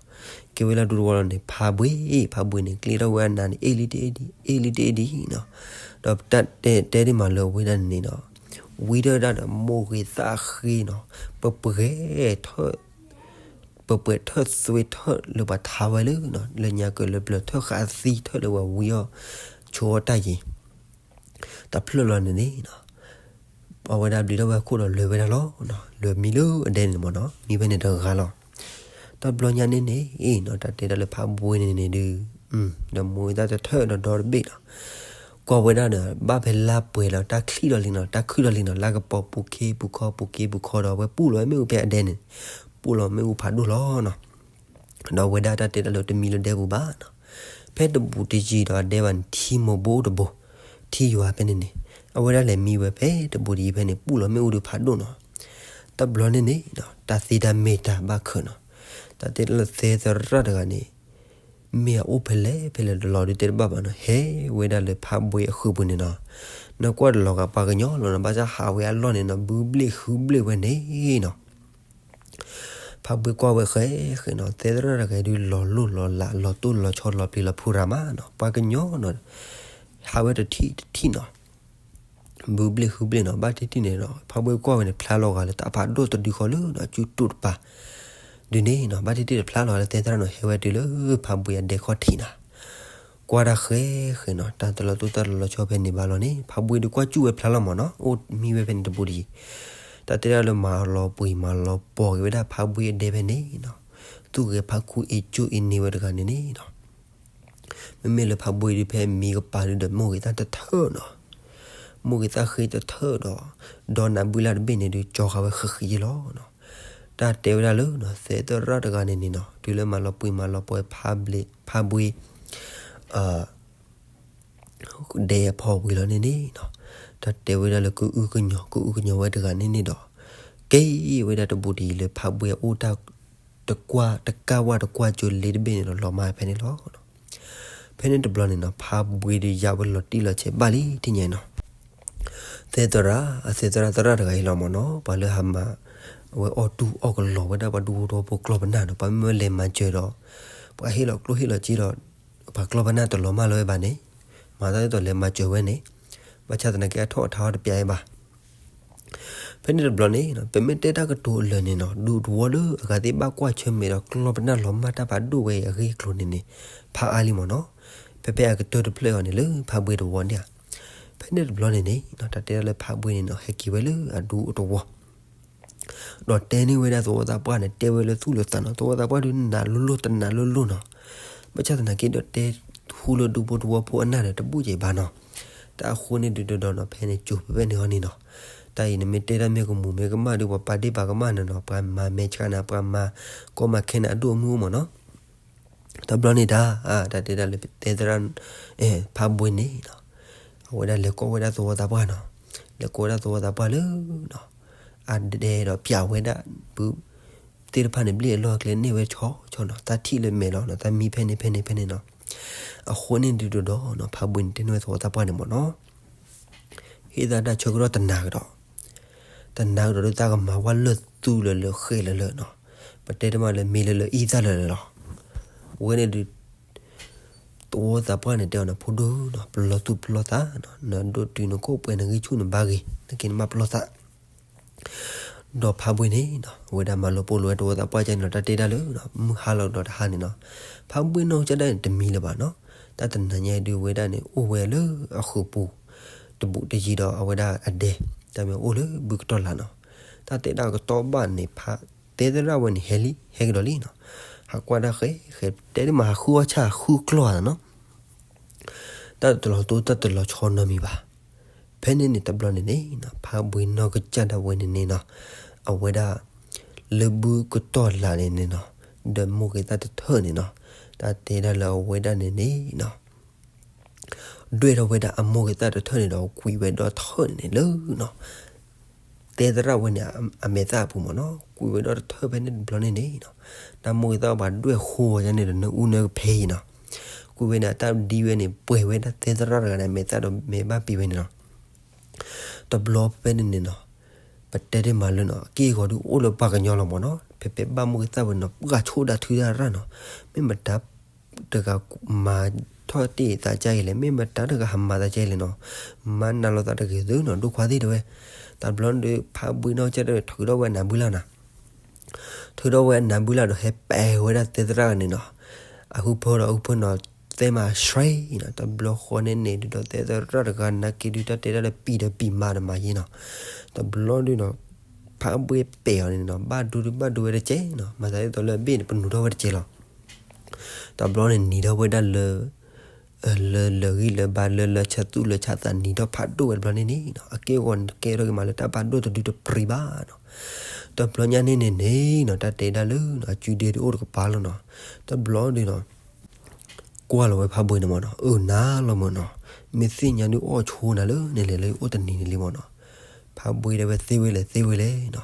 က့ၤဝဲလၢအဒူတဝီလီၤန့ၣ် ဖးဘှ့ ဖးဘှ့န့ၣ် ကျ့ထီၣ်ဝဲအနါန့ၣ် အ့ၣ်လံတအ့ၣ်ဒံး အ့ၣ်လံတအ့ၣ်ဒံးနီၤ. ဒီးတၢ်တဲတဲဒ်မးလၢအဝဲဒၣ်န့ၣ်နီၤ, ဝံထီၣ်ဝဲဒၣ်ဒီးမိၢ်ဂ့ၤသးဃ့နီၤ, ပပှဲၤထၢၣ် ပပှဲၤထၢၣ်သွ့ထၢၣ်လၢပှၤထါဝဲလၢနီၤ, လၢညါကၢၤလၢပျၢၤထၢၣ်ဃာ်သံထၢၣ်လၢပှၤဝံအီၣ် ဆိအီၣ်တၢ်ယံၤ တဖျၢၣ်လီၤန့ၣ်န့ၣ်နီၤ, အဝဲဒၣ်ဘျံးထီၣ်ဝဲအခိၣ်ဒီးလဲၤဝဲဒၣ်လီၤနီၤ, လဲၤမံလၢအဒဲန့ၣ်မးနီၤ, မံဖဲန့ၣ်တဂၤလီၤ. တဘျီညါန့ၣ်န့ၣ်နီၤ, တၢ်တဲဒၣ်လၢဖးဘှ့န့ၣ်န့ၣ်ဒုး ဒီးမိၢ်ဂ့ၤသးတထၢၣ်ဒီးဒီတဘ့ၣ်နီၤ, ကွၢ်ဝဲဒၣ်ဒီး ဘၣ်ဖဲလါပှဲၤလီၤ တၢ်ချံၣ်ဒီးလံနီၤ, တၢ်ခုၣ်ဒီးလံနီၤ, လါကပီၤပူၤခ့ပူၤခီပူၤခ့ပူၤခီဒီး အဝဲပူၣ်လီၤဝဲမ့ၣ်အူဖဲအဒဲန့ၣ်, ပူၣ်လီၤမ့ၣ်အူဖးဒိၣ်လီၤနီၤ. ဒီးအဝဲဒၣ်တၢ်တဲဒၣ်လၢတမံလၢဒဲပူၤဘၣ်နီၤ, ဖဲတဘူးတယံၤဒီးအဒဲဘၣ်န့ၣ် ထံမိၢ်ဘိတဘိ, ထံယွၤဖဲန့ၣ်န့ၣ်, အဝဲဒၣ်လဲၤမံဝဲဖဲတဘူးတယံၤဖဲန့ၣ် ပူၣ်လီၤမ့ၣ်အူဒုးဖးဒိၣ်နီၤ. တဘျီန့ၣ်န့ၣ်နီၤ, တၢ်သ့တၢ်မ့ၢ်တၢ်ဘၣ်ခၢၣ်နီၤ, တၢ်တဲဒၣ်လၢသဲသရၣ်တဂၤန့ၣ် မ့ၢ်အအိၣ်ဖဲလဲၣ်ဖဲလဲၣ်တလီၤဒုးတဲတဘၣ်ဘၣ်နီၤ, ဟဲဝဲဒၣ်လၢဖးဘှ့အဃုာ်ပူၤန့ၣ်နီၤ, နကွၢ်တလီၤဂာ်ပှၤကညီလီၤနီၤ, ဘၣ်ဆၣ်ဟးဝဲအလီၢ်န့ၣ်နီၤ, ဘုဘျ့ၣ်ဟုဘျ့ၣ်ဝဲန့ၣ်နီၤ. ဖးဘှ့ကွၢ်ဝဲဃဲဃဲနီၤ, သဲသရၣ်တဂၤဒုးလီၤလိၢ်လီၤလး လီၤတိၢ်လီၤဆီလီၤပျံၤလီၤဖုးရၤမးနီၤ, ပှၤကညီနီၤ, ဟးဝဲတထံၣ်တထံၣ်နီၤ, ဘုဘျ့ၣ်ဟုဘျ့ၣ်နီၤ, ဘၣ်တထံၣ်န့ၣ်ဒီး ဖးဘှ့ကွၢ်ဝဲန့ၣ် ဖျါလီၤဂာ်လၢတၢ်ဖးဒိၣ်တဒုဃီလၢနီၤ, စုတူၢ်တပၤ ဒုးန့ၣ်နီၤ, ဘၣ်တထံၣ်တဖျါလီၤဂာ်လၢသဲသရၣ်နီၤ, ဟဲဝဲတုၤလၢဖးဘှ့အဒဲခီၣ်ထံးနီၤ. ကွၢ်တၢ်ဃဲဃဲနီၤ, တၢ်တလီၤတိၢ်တၢ်တလီၤဆီဖဲန့ၣ်ဘၣ်လီၤန့ၣ်, ဖးဘှ့ဒုးကွၢ်စူၣ်ဝဲဖျါလီၤမးနီၤ, အိၣ်မံဝဲဖဲန့ၣ်တဘူးတယံၤ, တၢ်တဲဒၣ်လၢမၤလီၤပှ့ၤမၤလီၤပှီၤက့ၤဝဲဒၣ်ဖးဘှ့အဒဲဖဲန့ၣ်နီၤ, သူၣ်ဂဲၤဖးခူအ့ၣ်ကၠိအ့ၣ်န့ၢ်ဝဲတဂၤန့ၣ်န့ၣ်နီၤ. မ့မ့ၢ်လၢဖးဘှ့ဒုးဖဲမံကပၤဒုးဒီး မိၢ်ဂ့ၤသၣ်တထၢၣ်နီၤ, မိၢ်ဂ့ၤသၣ်ဃ့တထၢၣ်ဒီး ဒီနးဘုလၢ်တဘ့ၣ်န့ၣ်ဒုး ကၠီဃာ်ဝဲဃံးဃံးယ့လီၤနီၤ. တၢ်တဲဝဲဒၣ်လၢနီၤ သဲသရၣ်တဂၤန့ၣ်န့ၣ်နီၤ, တုၤလၢမၤလီၤပှ့ၤမၤလီၤပှီၤဖးဘှ့ ဖးဘှ့ ဒဲအဖီဝံၤလီၤန့ၣ်န့ၣ်နီၤ, တၢ်တဲဝဲဒၣ်လၢကအုကညီၤ ကအုကညီၤဝဲတဂၤန့ၣ်န့ၣ်ဒီး ကဲဝဲဒၣ်တဘူးတယံၤလၢဖးဘှ့အအိၣ်တၢ် တကွၢ်တကၢ်ဝဲတကွၢ်ကၠိလ့တဘ့ၣ်န့ၣ်ဒီး လီၤမၢ်ဖဲန့ၣ်လီၤ. ဖဲန့ၣ်တဘျီန့ၣ်နီၤ ဖးဘှ့ဒုးယါဝဲလီၤတံၢ်လီၤဆဲးဘၣ်လံထံၣ်ညါနီၤ. သဲသရၣ် အသဲသရၣ်သရၣ်တဂၤအံၤလီၤမးနီၤ, ပှၤလၢဟးမၤ အဝဲအီၣ်တူၢ်အီၣ်ကလီၤဝဲဒၣ်ပှၤဒူဖိထီဖိကျီၢ်ပနၢ်ဒီး ပှၤမ့ၢ်ဝဲလဲၤမၤစၢၤဒီး ပှၤဟ့ၣ်လီၤကျိၣ်ဟ့ၣ်လီၤစ့ဒီး ပှၤကျီၢ်ပနၢ်တလီၤမၢ်လၢၤဝဲဘၣ်န့ၣ်, မၤတၢ်ဒ်သိးလဲၤမၤစၢၤဝဲန့ၣ်, ဘၣ်ဆၣ်သနာ်က့အထီၣ်အထါအီၤတပျးအံၤဘၣ်. ဖဲန့ၣ်တဘျီန့ၣ်နီၤ ပမ့ၢ်တဲတၢ်ကတိၤအလၢာ်န့ၣ်နီၤ ဒူသဝီလၢအဂၤသ့ၣ်ဘၣ်ကွၢ်ဆၢၣ်မဲာ်ဒီးကျီၢ်ပနၢ်လီၤမၢ်တၢ်ဖးဒိၣ်ဝဲအံၤအဂ့ၢ်အကျိၤန့ၣ်န့ၣ် ဖးအါလံမ့ၢ်နီၤ. ဖဲဖဲအကတၢၢ်တဖျၢၣ်အံၤန့ၣ်လၢဖးဘှ့သဝီန့ၣ်ဧါ. ဖဲန့ၣ်တဘျီန့ၣ်န့ၣ်နီၤ တၢ်တဲဒၣ်လၢဖးဘှ့န့ၣ်နီၤ ဟဲက့ၤဝဲလၢအဒူသဝီ ဒီးတဲန့ၢ်ဝဲဒၣ်သဝီသးပှၢ်န့ၣ် တဲဝဲလၢသူၣ်လၢသးနီၤ သဝီသးပှၢ်ဒုးနာ်လိၤလိၤတနာ်လိၤလိၤနီၤ. ဘၣ်ဆၣ်သနာ်က့ဒီးတဲဟူလၢဒူဖိသဝီဖိအနၢ်ဒီးတဘူၣ်က့ၤဘၣ်နီၤ. တၢ်အဃိန့ၣ်ဒုးဒီးနီၤ ဖဲန့ၣ်ကၠိၤဖဲဖဲန့ၣ်အီၤန့ၣ်နီၤ တၢ်အံၤနမ့ၢ်တဲတၢ်မ့ၢ်ကမူၤမ့ၢ်ကမၣ်ဒုး ပှၤပာ်ဒ့ၣ်ပာ်ကမၣ်န့ၣ်နီၤ ပှၤမၤမဲာ်ဆှးနၤ ပှၤမၤကီမၤခဲနၤအဒိၣ်အမုၢ်အိၣ်မ့ၢ်နီၤ. တဘျီန့ၣ်တၢ် တၢ်တဲဒၣ်လၢတဲသရၣ် ဖးဘှ့န့ၣ်နီၤ အဝဲဒၣ်လဲၤကိးဝဲဒၣ်သဝီသးပှၢ်နီၤ လဲၤကိးဝဲဒၣ်သဝီသးပှၢ်လၢနီၤ အဒဲဒီးပျးဝဲဒၣ် ပုၢ်သ့ၣ်တဖၣ်န့ၣ် ဘျ့ၣ်အလီၢ်အကျဲန့ၢ်ဝဲဆီဆီနီၤ တၢ်ထံၣ်လၢမဲာ်လီၤနီၤ တၢ်မံဖဲန့ၣ်ဖဲန့ၣ်ဖဲန့ၣ်နီၤ. အဃိန့ၣ်ဒုးဒီးနီၤ ဖးဘှ့န့ၣ်တဲန့ၢ်ဝဲသဝီသးပှၢ်န့ၣ်မ့ၢ်နီၤ ဟ့ၣ်သးတၢ်ဆၢကတီၢ်တနၤကဒီး တနၤကဒီးဒုး သးကမၤဝဲလၢာ်သူလၢာ်လၢာ်ဃဲးလၢာ်လၢာ်နီၤ ပတဲတမံၤလၢမ့ၢ်လၢလၢာ်အံသၣ်လၢာ်လၢာ်လီၤ. အဝဲန့ၣ်ဒုး သဝီသးပှၢ်န့ၣ်တဲအီၤနီၤ ဖိဒိၣ်နီၤ ပလီၢ်သူၣ်ပလီၢ်သးနီၤ နဒိၣ်တုာ်နခိၣ်ပှဲၤနဂံၢ်ဆူၣ်နဘါဂ့ၤ နက့ၤနဘၣ်ပလီၢ်သး ဒီးဖးဘှ့န့ၣ်နီၤ အဝဲဒၣ်မၤလိာ်ပိာ်လိာ်ဝဲသဝီသးပှၢ်ကန့ၣ်ဒီး တၢ်တဲဒၣ်လၢ မုၢ်ဟါလီၤကဒီးတဟါန့ၣ်နီၤ ဖးဘှ့နီၢ်ကစၢ်ဒၣ်န့ၣ်တမံလၢၤဘၣ်နီၤ. တၢ်တနၤညါဒုးအဝဲဒၣ်န့ၣ် အိၣ်ဝဲလၢအဃုာ်ပူၤ တဘူးတယံၤဒီးအဝဲဒၣ်အဒဲ တၢ်မ့ၢ်အိၣ်လၢဘုကတီၢ်လာ်နီၤ. တၢ်တဲဒၣ်ကတီၢ်ဘၣ်န့ၣ် ဖးတဲသရၣ်ဝဲန့ၣ် ဟဲလံ ဟဲကဒီးလံနီၤ. ဟးကွၢ်တၢ်ဃဲဃဲ တဲဒ်မးဟးဃုအီၣ်ဆၣ်ဃုကျီၢ်နီၤ တၢ်တလီၤတိၢ်တၢ်တလီၤဆီနီတမံၤဘၣ်. ဖဲန့ၣ်န့ၣ်တဘျီန့ၣ်န့ၣ်နီၤ ဖးဘှ့နီၢ်ကစၢ်ဒၣ်ဝဲန့ၣ်န့ၣ်နီၤ အဝဲဒၣ် လၢဘုကတီၢ်လာ်န့ၣ်န့ၣ်နီၤ ဒီးမိၢ်ဂ့ၤသၣ်တထၢၣ်န့ၣ်နီၤ တၢ်တဲဒၣ်လၢအဝဲဒၣ်န့ၣ်န့ၣ်နီၤ ဒွဲၣ်ထီၣ်ဝဲဒၣ်အမိၢ်ဂ့ၤသၣ်တထၢၣ်န့ၣ်ဒီး ကွံာ်ဝဲဒီးထၢၣ်န့ၣ်န့ၣ်လၢနီၤ တဲသရၣ်ဝဲန့ၣ် အမဲာ်သၣ်အပူၤမ့ၢ်နီၤ ကွံာ်ဝဲဒီးတထၢၣ်ဖဲန့ၣ်တဘျီန့ၣ်န့ၣ်နီၤ တၢ်မိၢ်ဂ့ၤသၣ်ဘၣ်ဒွဲၣ်ဃိဝဲန့ၣ်ဒီး နအူနကဖဲအံၤနီၤ ကွံာ်ဝဲန့ၣ် အတၢ်ဒံဝဲန့ၣ် ပှဲၤဝဲဒၣ်တဲသရၣ်တဂၤန့ၣ် အမဲာ်သၣ်ဒီးမဲာ်ဘၣ်ပံၤဝဲန့ၣ်နီၤ တဘျီဖဲန့ၣ်န့ၣ်နီၤ ပတဲတ့ၢ်မးလၢနီၤ အက့ၢ်အဂီၤဒုးအိၣ်လၢပှၤကညီလီၤမ့ၢ်နီၤ ဖဲဖဲဘၣ်မိၢ်ဂ့ၤသၣ်ဝဲန့ၣ်နီၤ ပှၢ်ဆိၣ်ဒၣ်ထုဒၣ်ရၣ်နီၤ မ့ၢ်မတၤတဂၤမၤထီၣ်တ့ၢ်သးကါအံၤလဲၣ် မ့ၢ်မတၤတဂၤဟးမၤသးကါအံၤလဲၣ်နီၤ မၤနးလိာ်သးတဂ့ၤသုနီၤ ဒိၣ်ခွါသ့ၣ်တဲဝဲ တဘျီန့ၣ်ဒုး ဖးဘှ့နီၢ်ကစၢ်ဒၣ်ဝဲထုးထီၣ်ဝဲအနးဘုလၢ်နီၤ ထုးထီၣ်ဝဲအနးဘုလၢ်ဒီး ဟဲပဲာ်ဝဲဒၣ်တဲသရၣ်န့ၣ်နီၤ အဟုဖၢဒီးအဟုဖၢနီၤ သဲမးဆှဲနီၤ တဘျီဃီန့ၣ်န့ၣ်ဒုးဒီး တဲသရၣ်တဂၤနာ်က့ဒုး တၢ်တဲဒၣ်လၢပံၤဒီးပံၤမၤဒီးမၤယ့နီၤ တဘျီဒုးနီၤ ဖးဘှ့ပဲာ်အီၤန့ၣ်နီၤ ဘၣ်ဒိဒုးဘၣ်ဒိဝဲတကဲနီၤ မၤသးဒ်သိးလၢအဘ့ၣ်န့ၣ် ပနုာ်ထီၣ်ဝဲတကဲလီၤ တဘျီန့ၣ်နံၤထီၣ်ဝဲဒၣ်လၢ လၢလၢာ်ဂံၢ်လၢာ်ဘါ လၢလၢဆၢသူၣ်လၢဆၢသး နံၤထီၣ်ဖးဒိၣ်ဝဲတဘျီန့ၣ်န့ၣ်နီၤ အက့ၢ်အဂီၤန့ၣ်ကဲထီၣ်က့ၤမးလၢတၢ်ဘၣ်ဒိၣ်တဒုတပြံၤဘၣ်နီၤ တဘျီညါန့ၣ်န့ၣ်န့ၣ်နီၤ တၢ်တဲဒၣ်လၢနီၤ အစုဒ့ဒုးအိၣ်တကပၤလီၤနီၤ တဘျီဒုးနီၤ ကွၢ်လီၤဝဲဖးဘှ့န့ၣ်မ့ၢ်နီၤ အၢနၤလီၤမ့ၢ်နီၤ မ့ၢ်သ့ၣ်ညါဒုးအီၣ်ဆိနၤလၢန့ၣ်လဲၣ်လၢအိၣ်တနံၤန့ၣ်လံမ့ၢ်နီၤ ဖးဘှ့ဒၣ်ဝဲသ့ဝဲလဲၣ်သ့ဝဲလဲၣ်နီၤ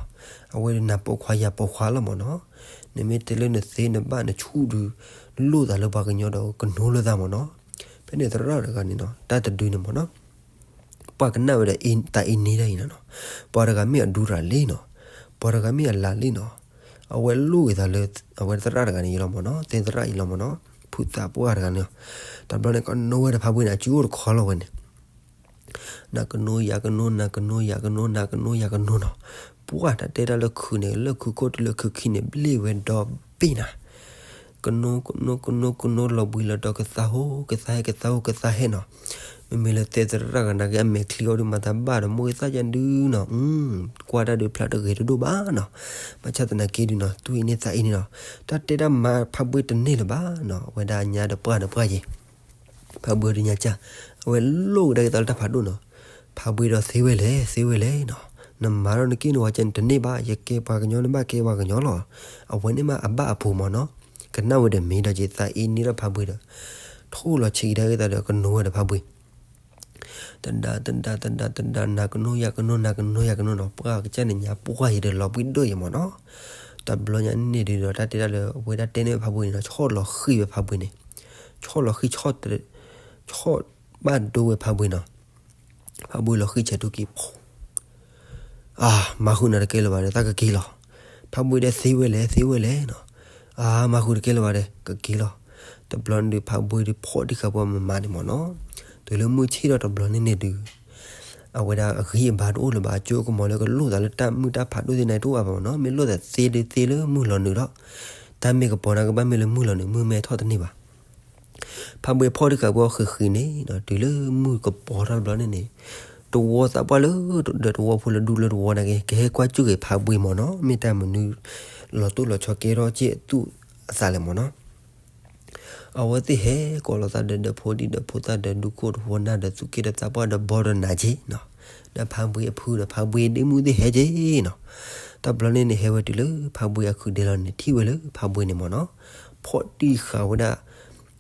အဝဲဒုးနၤပိာ်ခွါယၤပိာ်ခွါလီၤမ့ၢ်နီၤ နမ့ၢ်တဲလၢနသ့နဘၣ်နဆူၣ်ဒုး လိၣ်သးလၢပှၤကညီဒီးကနိလၢသးမ့ၢ်နီၤ ဖဲန့ၣ်သရၣ်တဂၤန့ၣ်နီၤ တၢ်တဒုန့ၣ်မ့ၢ်နီၤ ပှၤကနၣ်ဝဲဒီးသးအ့န့ဒၣ်အံၤနီၤ ပှၤတဂၤမ့ၢ်အဒူရၤလံနီၤ ပှၤတဂၤမ့ၢ်အလၤလံနီၤ အဝဲလိၣ်က့ၤသးလၢ အဝဲသရၣ်တဂၤန့ၣ်အံၤလီၤမ့ၢ်နီၤ သ့သရၣ်အံၤလီၤမ့ၢ်နီၤ ဖုသးပှၢ်တဂၤန့ၣ် တဘျီန့ၣ် ကနိဝဲဒီးဖးဘှ့န့ၣ် အစုအိၣ်တခီလီၤဝဲန့ၣ် နၤကနိယၤကနိ နၤကနိယၤကနိ နၤကနိယၤကနိနီၤ ပှၢ်တၢ်တဲတၢ်လၢခုးန့ၣ် လၢခုးခိၣ်တုၤလၢခုးခံန့ၣ် ဘျ့ၣ်ဝဲဒီးဘ့ၣ်နၤ ကနိကနိကနိကနိ လီၤဘှံးလီၤတီၤ ကသးဟိကသးဟဲ ကသးဟိကသးဟဲနီၤ မ့မ့ၢ်လၢသဲသရၣ်တဂၤနာ်က့ အမဲာ်ချံအီၤဒုးမၤသးဘၣ်ဒီး မိၢ်ဂ့ၤသၣ်ယါဒုနီၤ ကွၢ်တၢ်ဒုးဖျါတဂ့ၤတဒိၣ်ဘၣ်နီၤ ဘၣ်ဆၣ်သနာ်က့ဒုနီၤ သူၣ်အ့န့သးအ့န့နီၤ တၢ်တဲတၢ်မၤဖးဘှ့တန့ၢ်လၢၤဘၣ်နီၤ အဝဲဒၣ်အညါဒီးပှၢ်ဒီးပှၢ်ယဲ ဖးဘှ့ဒုညါကၢ် အဝဲလိၣ်ကဒါက့ၤသးလၢတၢ်ဖးဒိၣ်နီၤ ဖးဘှ့ဒီးသ့ဝဲလဲၣ် သ့ဝဲလဲၣ်နီၤ နမၤထီၣ်နက့ၢ်နဝၤကဲန့ၣ်တန့ၢ်ဘၣ် ယကဲပှၤကညီနဘၣ်ကဲပှၤကညီလီၤ အဝဲန့ၣ်မးအဘၣ်အပူၤမ့ၢ်နီၤ ကနၣ်ဝဲဒီးမ့ၢ်ဒီးက့ၤသးအ့န့ထီၣ်ဖးဘှ့ဒီး ထိၣ်လီၤဆံးကဒါက့ၤသးဒီးကနိဝဲဒီးဖးဘှ့ တဒါတဒါတဒါတဒါ နၤကနိယၤကနိ နၤကနိယၤကနိနီၤ ပှၢ်ကစၢ်န့ၣ်ညါပှၢ်ယဲဒီးလီၤဘှံးဒိၣ်ယဲမ့ၢ်နီၤ တဘျီညါန့ၣ်ဒုးဒီး တၢ်တဲတၢ်လၢအဝဲဒၣ်တဲန့ၢ်ဖးဘှ့န့ၣ်နီၤ ဆီၣ်လီၤဃံၤဝဲဖးဘှ့န့ၣ် ဆီၣ်လီၤဃံၤ ဆီၣ်ဘၣ်ဒိဝဲဖးဘှ့နီၤ ဖးဘှ့လီၤဃံၤဆဲးထူက့ၤ အါ မၤဃုာ်နၤတကဲလၢၤဘၣ်ဒီး သးကက့ၤလီၤ ဖးဘှ့ဒီးသ့ဝဲလဲၣ် သ့ဝဲလဲၣ်နီၤ အါ မၤဃုာ်တကဲလၢၤဘၣ်ဒီး ကက့ၤလီၤ တဘျီန့ၣ်ဒုး ဖးဘှ့ဒုးဖီၣ်တံၢ်ဃာ်ပှၤမၤမၤန့ၣ်မ့ၢ်နီၤ တုၤလၢမုၢ်ဆ့ၣ်ထီၣ်တဘျီန့ၣ်န့ၣ်ဒုး အဝဲဒၣ်အဂံၢ်အဘါတအိၣ်လၢၤဘၣ် အစိအကမီၤလၢကလိၣ်သးလၢတၢ်မုၢ်တၢ်ဖးဒိၣ်သ့ၣ်န့ၣ်တအိၣ်အါဘၣ်မ့ၢ်နီၤ မ့ၢ်လိၣ်သးသ့ဒုးသ့လၢမုၢ်လီၤနုာ်ဒီး တၢ်မ့ၢ်ကပီၤန့ၣ်ကဘၣ်မ့ၢ်လၢမုၢ်လီၤနုာ် မုၢ်မဲထီၣ်တန့ၢ်ဘၣ် ဖးဘှ့ဖီၣ်တံၢ်ဃာ်ပှၤဃံးဃံးန့ၣ် တုၤလၢမုၢ်ကပီၤထီၣ်တဘျီန့ၣ်န့ၣ် တဝီသးပှၢ်လၢဒီးတဝီဖိလၢဒူလၢတဝီန့ၣ်က့ ကဟဲကွၢ်စူၢ်က့ၤဖးဘှ့မ့ၢ်နီၤ မ့ၢ်တၢ်မနုၤ လီၤတိၢ်လီၤဆီကဲထီၣ်က့ၤအသူၣ်အသးလဲၣ်မ့ၢ်နီၤ အဝဲသ့ၣ်ဟဲကိးလီၤသးဒီးဒီးဖိဒံဒီးဖိသၣ်ဒီးဒူခိၣ်တဝီနၢ်ဒီးသူၣ်က့ဒီးသးပှၢ်ဒီး ဘီဒီးနၤက့နီၤ ဒီးဖးဘှ့အဖုဒီးဖးဘှ့ဒ့မုၣ်သ့ၣ်ဟဲက့နီၤ တဘျီန့ၣ်န့ၣ် ဟဲဝဲတုၤလၢဖးဘှ့အခုးဒဲလီၤန့ၣ် ထံၣ်ဝဲလၢဖးဘှ့န့ၣ်မ့ၢ်နီၤ ဖီၣ်တံၢ်ဃာ်ဝဲဒၣ်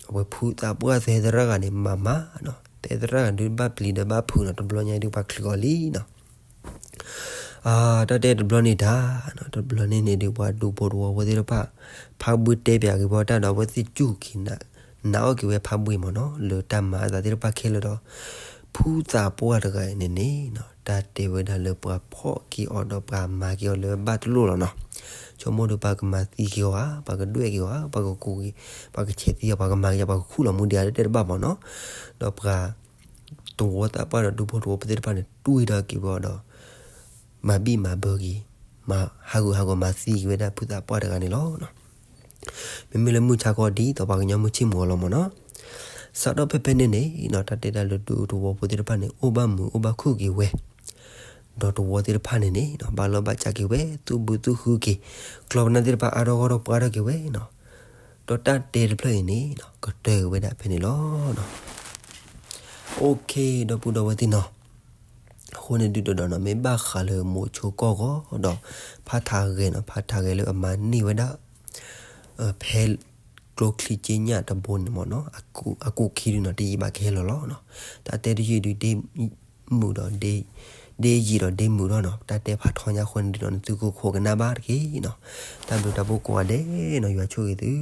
အဝဲဖုသးပှၢ်သဲသရၣ်ဂၤန့ၣ် မၤမၤနီၤ သဲသရၣ်ဂၤဒုးဘၣ်ပျံၤဒီးဘၣ်ဖုးနီၤ တဘျီညါဒုးပှၤချုးအီၤလံနီၤ တၢ်တဲတဘျီန့ၣ်တၢ် တဘျီန့ၣ်န့ၣ်ဒုးပှၤဒူဖိတဝီဖိသ့ၣ်တဖၣ် ဖးဘှ့တဲပၠးက့ၤဘၣ်တၢ်ဒီး အဝဲသ့ၣ်စူၢ်က့ၤ နာ်အီၣ်က့ၤဝဲဖးဘှ့မ့ၢ်နီၤ လၢတၢ်မၤအသးသ့ၣ်တဖၣ်ခဲလၢာ်ဒီး ဖုသးပှၢ်တဂၤအံၤန့ၣ်န့ၣ် တၢ်တဲဝဲဒၣ်လၢပှၤဖီၣ်က့ၤအီၤဒီးပှၤမၤက့ၤအီၤလၢဘၣ်တလိၣ်လီၤနီၤ ဆိကမိၣ်ဒီးပှၤကမၤသံက့ၤအီၤဧါ ပှၤကဒွဲၣ်က့ၤအီၤဧါ ပှၤကကူးက့ၤ ပှၤကဆဲးသံအီၤ ပှၤကမၤက့ၤ ပှၤကခူၣ်လီၤမူဒံးဧါ တၢ်တဲတဘၣ်မ့ၢ်နီၤ ဒီးပှၤ တဝီသးပှၢ်ဒီးဒူဖိတဝီဖိသ့ၣ်တဖၣ်န့ၣ် တွံၢ်ဒီးက့ၤဝဲအီၤဒီး မၤဘံၣ်မၤဘၢက့ၤ မၤဟးဂူာ်ဟးဂီၤမၤသံက့ၤဝဲဒၣ်ဖုသးပှၢ်တဂၤန့ၣ်လီၤ. မ့မ့ၢ်လၢမုၢ်ဆါခီဒ်သိးပှၤကညီမုၢ်ဆ့ၣ်မုၢ်ဂီၤလီၤမ့ၢ်နီၤ. စးထီၣ်ဖဲဖဲန့ၣ်န့ၣ်နီၤ တၢ်တဲဒၣ်လၢဒူတဝီဖိသ့ၣ်တဖၣ်န့ၣ် အိၣ်ဘၣ်မုာ်အိၣ်ဘၣ်ခုၣ်က့ၤဝဲ ဒီးတဝီသ့ၣ်တဖၣ်န့ၣ်န့ၣ်နီၤ ဘၣ်လီၢ်ဘၣ်စးက့ၤဝဲ သူၣ်ဘုသူၣ်ဟုက့ၤ ကျီၢ်ပနၢ်သ့ၣ်တဖၣ်အါထီၣ်ဂီၢ်ထီၣ်ပှၢ်ထီၣ်က့ၤဝဲနီၤ. ဒီးတၢ်တဲတဖျၢၣ်အံၤန့ၣ်နီၤ ကတၢၢ်ဝဲဒၣ်ဖဲန့ၣ်လီၤ. OK ဒီပုၢ်ဒီဝဲၢ်သ့ၣ်နီၤ အဃိန့ၣ်ဒုးဒီးနီၤ မ့ၢ်ဘၣ်ဃးလၢမိးဆိကီၢ်ဂီၤဒီး ဖးထးဂဲၤနီၤ ဖးထးဂဲၤလၢအမၤန့ၢ်ဝဲဒၣ် ဖဲကျိချံက့ညၣ်တဘိန့ၣ်မ့ၢ်နီၤ အကူးခံဒုနီၤ တယံာ်ဘၣ်ကဟဲလီၤလီၤနီၤ. တၢ်တဲတယုၢ်ဒုး ဒ့မုာ်ဒီး ဒ့ယံာ်ဒီးဒ့မုာ်ဒီးနီၤ တၢ်တဲဖးထီညါအဃိန့ၣ်ဒုးဒီး နသုကခိးကနၣ်ဘၣ်တက့ၢ်နီၤ. တၢ်ဘျုးတၢ်ဖှိၣ်ကိးဂၤဒဲးနီၤ ယွၤဆိၣ်ဂ့ၤသု